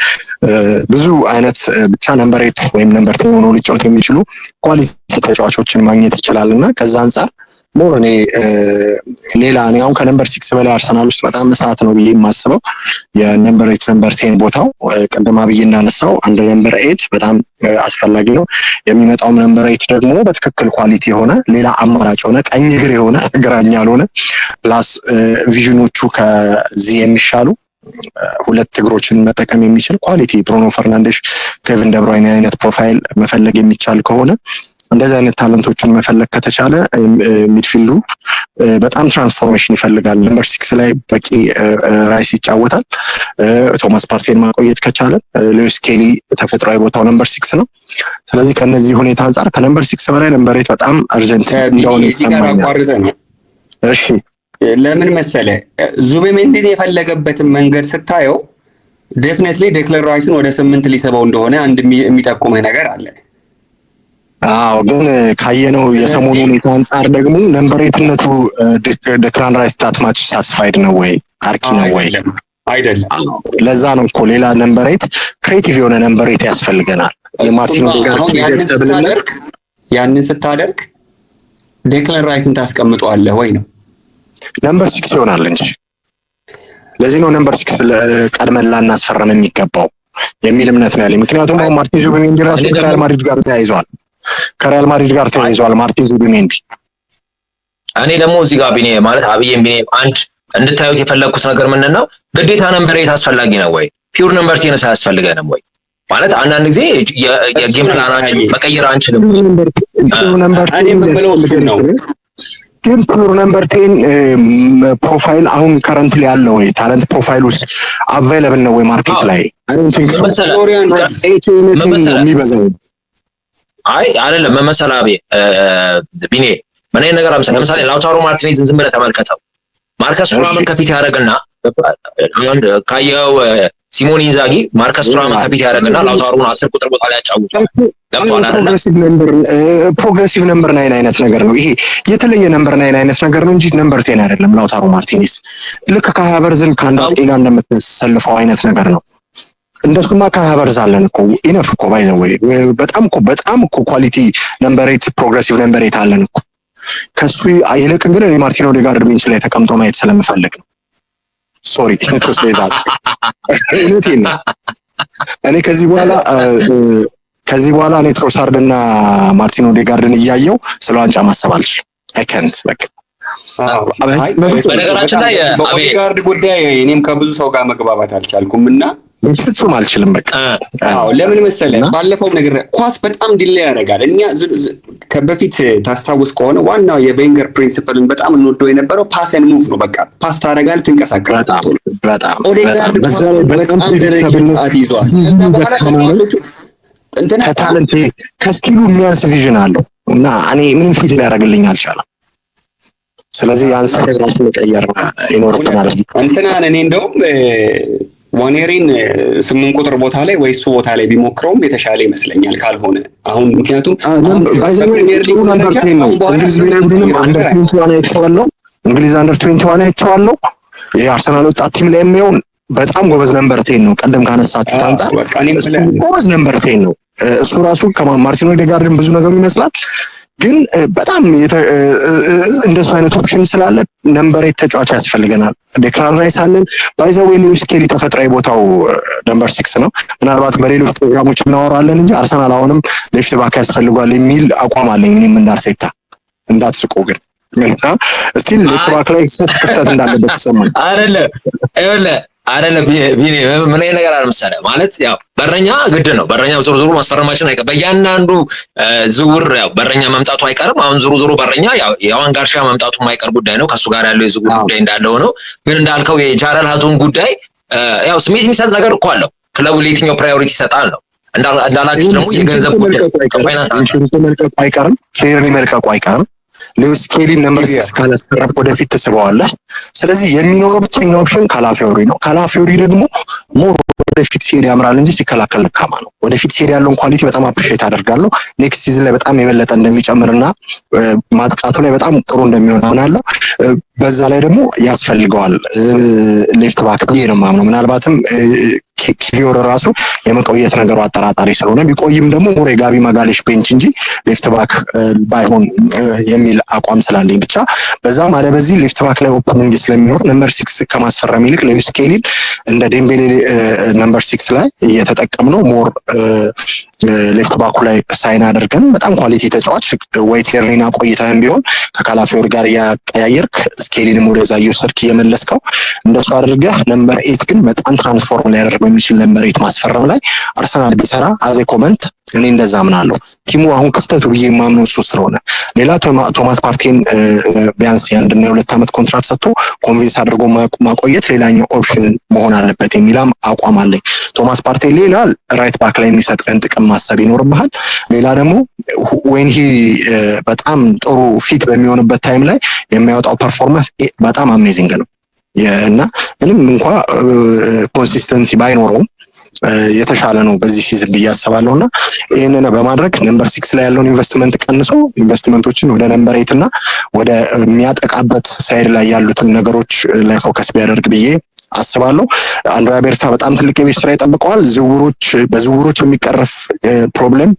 ብዙ አይነት ብቻ number 8 ወይም number 10 ሆኖ ሊጫወት የሚችሉ quality ተጫዋቾችን ማግኘት ይችላል። እና ከዛ አንጻር more እኔ ሌላ እኔ አሁን ከ number 6 በላይ አርሰናል ውስጥ በጣም እሳት ነው ብዬ የማስበው የ number 8፣ number 10 ቦታው ቅድም አብይ እንዳነሳው አንድ number 8 በጣም አስፈላጊ ነው። የሚመጣውም number 8 ደግሞ በትክክል quality የሆነ፣ ሌላ አማራጭ የሆነ፣ ቀኝ እግር የሆነ፣ ግራኛ ያልሆነ፣ plus vision ኦቹ ከዚህ የሚሻሉ፣ ሁለት እግሮችን መጠቀም የሚችል quality ብሩኖ ፈርናንዴሽ፣ ኬቪን ደብሮይን አይነት profile መፈለግ የሚቻል ከሆነ፣ እንደዚህ አይነት talent ኦችን መፈለግ ከተቻለ midfield ኡ በጣም transformation ይፈልጋል። Number 6 ላይ በቂ ራይስ ይጫወታል። ቶማስ ፓርቴን ማቆየት ከቻለ ሉዊስ ስኬሊ ተፈጥሯዊ ቦታው number 6 ነው። ስለዚህ ከነዚህ ሁኔታ አንጻር ከ number 6 በላይ number 8 በጣም urgent እንደሆነ ይሰማኛል። ነው። እሺ። ለምን መሰለ፣ ዙቢሜንዲን የፈለገበትን መንገድ ስታየው definitely ዴክለን ራይስን ወደ 8 ሊስበው እንደሆነ አንድ የሚጠቁምህ ነገር አለ። አዎ፣ ግን ካየነው የሰሞኑ ሁኔታ አንጻር ደግሞ number 8 ነቱ ዴክላን ራይስ that much satisfied ነው ወይ፣ አርኪ ነው ወይ? አይደለም። ለዛ ነው እኮ ሌላ number 8፣ creative የሆነ number 8 ያስፈልገናል። ማርቲን ኦዴጋርድ ያንን ስታደርግ ዴክላን ራይስን ታስቀምጠዋለህ ወይ ነው። Number 6 ይሆናል እንጂ። ለዚህ ነው number 6 ቀድመን ላናስፈረም የሚገባው የሚል እምነት ነው ያለኝ። ምክንያቱም አሁን ማርቲን ዙቢሜንዲ ራሱ ከሪያል ማድሪድ ጋር ተያይዟል። ከሪያል ማድሪድ ጋር ተያይዟል ማርቲን ዙቢሜንዲ። እኔ ደግሞ እዚህ ጋር ቢኔ፣ ማለት አብዬም ቢኔ፣ አንድ እንድታዩት የፈለግኩት ነገር ምንድን ነው? ግዴታ number 8 አስፈላጊ ነው ወይ? Pure number 10 አያስፈልገንም ወይ? ማለት አንዳንድ ጊዜ የ game plan ኣችን መቀየር አንችልም። እኔ የምለው እሱን ነው። ግን pure number 10 profile አሁን currently ያለ ወይ? Talent profile ውስጥ available ነው ወይ market ላይ? I don't think so። የሚበዛው አይ አይደለም፣ መመሰላ ቢኔ፣ ምን አይነት ነገር አምሳ ለምሳሌ ላውታሮ ማርቲኔዝን ዝም ብለህ ተመልከተው። ማርከስ ቱራምን ከፊት ያደርግና፣ ካየኸው ሲሞን ኢንዛጊ ማርከስ ቱራምን ከፊት ያደርግና ላውታሮን 10 ቁጥር ቦታ ላይ ያጫውታል። ገብቶሃል አይደለ? Progressive number 9 አይነት ነገር ነው ይሄ። የተለየ number 9 አይነት ነገር ነው እንጂ number 10 አይደለም። ላውታሮ ማርቲኔዝ ልክ ከሃቨርዝን ከአንድ አጥቂ ጋር እንደምትሰልፈው አይነት ነገር ነው። እንደሱማ ከሃቨርዝ አለን እኮ፣ enough እኮ፣ by the way በጣም እኮ quality number 8፣ progressive number 8 አለን እኮ። ከሱ ይልቅ ግን እኔ ማርቲን ኦዴጋርድ bench ላይ ተቀምጦ ማየት ስለምፈልግ ነው። Sorry to say that፣ እውነቴን ነው። እኔ ከዚህ በኋላ እኔ ትሮሳርድ እና ማርቲን ኦዴጋርድን እያየው ስለ ዋንጫ ማሰብ አልችልም። አይ ካንት በቃ። በነገራችን ላይ በኦዴጋርድ ጉዳይ እኔም ከብዙ ሰው ጋር መግባባት አልቻልኩም እና ፍጹም አልችልም። በቃ አዎ፣ ለምን መሰለህ፣ ባለፈውም ነገር ኳስ በጣም delay ያደርጋል። እኛ ከበፊት ታስታውስ ከሆነ ዋናው የቬንገር principle ን በጣም እንወደው የነበረው pass and move ነው። በቃ pass ታደርጋለህ፣ ትንቀሳቀሳለህ። በጣም። ኦዴጋርድ በጣም ረጅም ሰዓት ይዟል። ከዛ በኋላ ተጫዋቾቹ እንትና ከ talent ከ skill ኡ የሚያንስ vision አለው እና እኔ ምንም fit ሊያደርግልኝ አልቻለም። ስለዚህ ያን ሰው ራሱ መቀየር ይኖርብናል። እንትናን እኔ እንደውም ዋኔሪን 8 ቁጥር ቦታ ላይ ወይ እሱ ቦታ ላይ ቢሞክረውም የተሻለ ይመስለኛል። ካልሆነ አሁን ምክንያቱም ጥሩ number 10 ነው። እንግሊዝ ብሔራዊ ቡድንም under 21 አይቼዋለሁ። እንግሊዝ under 21 አይቼዋለሁ። የአርሰናል ወጣት team ላይ የሚሆን በጣም ጎበዝ number 10 ነው። ቀደም ካነሳችሁት አንጻር እሱ ጎበዝ number 10 ነው። እሱ ራሱ ከማርቲን ኦዴጋርድን ብዙ ነገሩ ይመስላል። ግን በጣም እንደሱ አይነት option ስላለ number 8 ተጫዋች ያስፈልገናል። ዴክላን ራይስ አለን። By the way፣ ሉዊስ ስኬሊ ተፈጥሯዊ ቦታው number 6 ነው። ምናልባት በሌሎች ፕሮግራሞች እናወራለን እንጂ አርሰናል አሁንም left back ያስፈልጓል የሚል አቋም አለኝ። እኔም እንደ አርቴታ፣ እንዳትስቁ ግን still left back ላይ ሰፊ ክፍተት እንዳለበት ይሰማል። አይደለም፣ ይኸውልህ፣ አይደለም ቢኒ፣ ምን አይነት ነገር አለ መሰለህ፣ ማለት ያው በረኛ ግድ ነው። በረኛ ዞሮ ዞሮ ማስፈረማችን አይቀርም። በእያንዳንዱ ዝውውር ያው በረኛ መምጣቱ አይቀርም። አሁን ዞሮ ዞሮ በረኛ ያው የዋን ጋርሺያ መምጣቱ የማይቀር ጉዳይ ነው። ከእሱ ጋር ያለው የዝውውር ጉዳይ እንዳለ ሆኖ ግን እንዳልከው የጃረል ሀቶን ጉዳይ ያው ስሜት የሚሰጥ ነገር እኮ አለው። ክለቡ ለየትኛው priority ይሰጣል ነው። እንዳላችሁት ደግሞ የገንዘብ ጉዳይ ከፋይናንስ ዚንቼንኮ መልቀቁ አይቀርም። ቴርኒ መልቀቁ አይቀርም። ሌዊስ ስኬሊን number 6 ካላስፈረምክ ወደፊት ትስበዋለህ። ስለዚህ የሚኖረው ብቸኛ option ካላፊዮሪ ነው። ካላፊዮሪ ደግሞ more ወደፊት ሲሄድ ያምራል እንጂ ሲከላከል ደካማ ነው። ወደፊት ሲሄድ ያለውን quality በጣም appreciate አደርጋለሁ። Next season ላይ በጣም የበለጠ እንደሚጨምርና ማጥቃቱ ላይ በጣም ጥሩ እንደሚሆን አምናለሁ። በዛ ላይ ደግሞ ያስፈልገዋል left back ብዬ ነው የማምነው። ምናልባትም ኪቪዮር ራሱ የመቆየት ነገሩ አጠራጣሪ ስለሆነ ቢቆይም ደግሞ more የጋቢ ማጋሌሽ bench እንጂ left back ባይሆን የሚል አቋም ስላለኝ፣ ብቻ በዛም አለ በዚህ left back ላይ opening ስለሚኖር number 6 ከማስፈረም ይልቅ ሌዊስ ስኬሊን እንደ ዴምቤሌ number 6 ላይ እየተጠቀምነው more left back ኡ ላይ sign አድርገን በጣም quality ተጫዋች ወይ ቴርኒና ቆይተህም ቢሆን ከካላፊዮሪ ጋር እያቀያየርክ ስኬሊንም ወደዛ እየወሰድክ እየመለስከው እንደሱ አድርገህ number 8 ግን በጣም transform ሊያደርገው የሚችል number 8 ማስፈረም ላይ አርሰናል ቢሰራ as a comment እኔ እንደዛ አምናለሁ። Team ኡ አሁን ክፍተቱ ብዬ የማምነው እሱ ስለሆነ፣ ሌላ ቶማስ ፓርቴን ቢያንስ የ1ና የ2 ዓመት ኮንትራት ሰጥቶ convince አድርጎ ማቆየት ሌላኛው option መሆን አለበት የሚላም አቋም አለኝ። ቶማስ ፓርቴ ሌላ right back ላይ የሚሰጥህን ጥቅም ማሰብ ይኖርብሃል። ሌላ ደግሞ when he በጣም ጥሩ fit በሚሆንበት time ላይ የሚያወጣው performance በጣም amazing ነው እና ምንም እንኳ consistency ባይኖረውም የተሻለ ነው በዚህ season ብዬ አስባለሁ። እና ይህንን በማድረግ number 6 ላይ ያለውን ኢንቨስትመንት ቀንሶ ኢንቨስትመንቶችን ወደ number 8 እና ወደ የሚያጠቃበት side ላይ ያሉትን ነገሮች ላይ focus ቢያደርግ ብዬ አስባለሁ። አንድሪያ ቤርታ በጣም ትልቅ የቤት ስራ ይጠብቀዋል። ዝውውሮች፣ በዝውውሮች የሚቀረፍ problem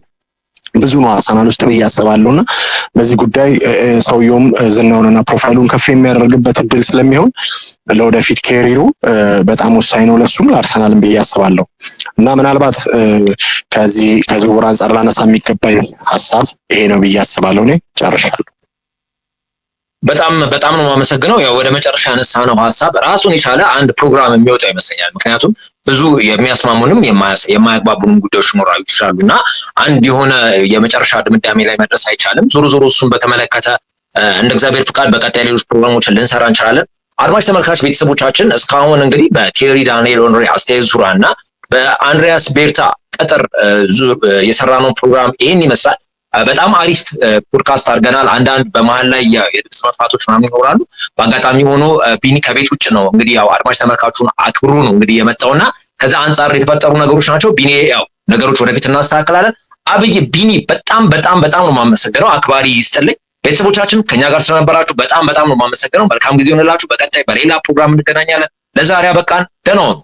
ብዙ ነው አርሰናል ውስጥ ብዬ አስባለሁ። እና በዚህ ጉዳይ ሰውየውም ዝናውንና profile ኡን ከፍ የሚያደርግበት እድል ስለሚሆን ለወደፊት career ኡ በጣም ወሳኝ ነው ለሱም ለአርሰናልም ብዬ አስባለሁ። እና ምናልባት ከዚህ ከዝውውር አንጻር ላነሳ የሚገባኝ ሀሳብ ይሄ ነው ብዬ አስባለሁ። እኔ ጨርሻለሁ። በጣም በጣም ነው የማመሰግነው። ያው ወደ መጨረሻ ያነሳነው ሀሳብ ራሱን የቻለ አንድ ፕሮግራም የሚወጣ ይመስለኛል። ምክንያቱም ብዙ የሚያስማሙንም የማያግባቡንም ጉዳዮች ሊኖሩ ይችላሉ እና አንድ የሆነ የመጨረሻ ድምዳሜ ላይ መድረስ አይቻልም። ዞሮ ዞሮ እሱን በተመለከተ እንደ እግዚአብሔር ፍቃድ በቀጣይ ሌሎች ፕሮግራሞችን ልንሰራ እንችላለን። አድማጭ ተመልካች ቤተሰቦቻችን፣ እስካሁን እንግዲህ በቴሪ ዳንኤል ኦንሪ አስተያየት ዙሪያ እና በአንድሪያስ ቤርታ ቅጥር የሰራነው ፕሮግራም ይህን ይመስላል። በጣም አሪፍ ፖድካስት አድርገናል። አንዳንድ በመሀል ላይ የድምፅ መጥፋቶች ምናምን ይኖራሉ። በአጋጣሚ ሆኖ ቢኒ ከቤት ውጭ ነው፣ እንግዲህ ያው አድማጭ ተመልካቹን አክብሮ ነው እንግዲህ የመጣውና ከዛ አንጻር የተፈጠሩ ነገሮች ናቸው። ቢኒ፣ ያው ነገሮች ወደፊት እናስተካክላለን። አብይ፣ ቢኒ፣ በጣም በጣም በጣም ነው የማመሰግነው። አክባሪ ይስጥልኝ። ቤተሰቦቻችን፣ ከኛ ጋር ስለነበራችሁ በጣም በጣም ነው የማመሰግነው። መልካም ጊዜ ይሆንላችሁ። በቀጣይ በሌላ ፕሮግራም እንገናኛለን። ለዛሬ አበቃን። ደህና ሁኑ።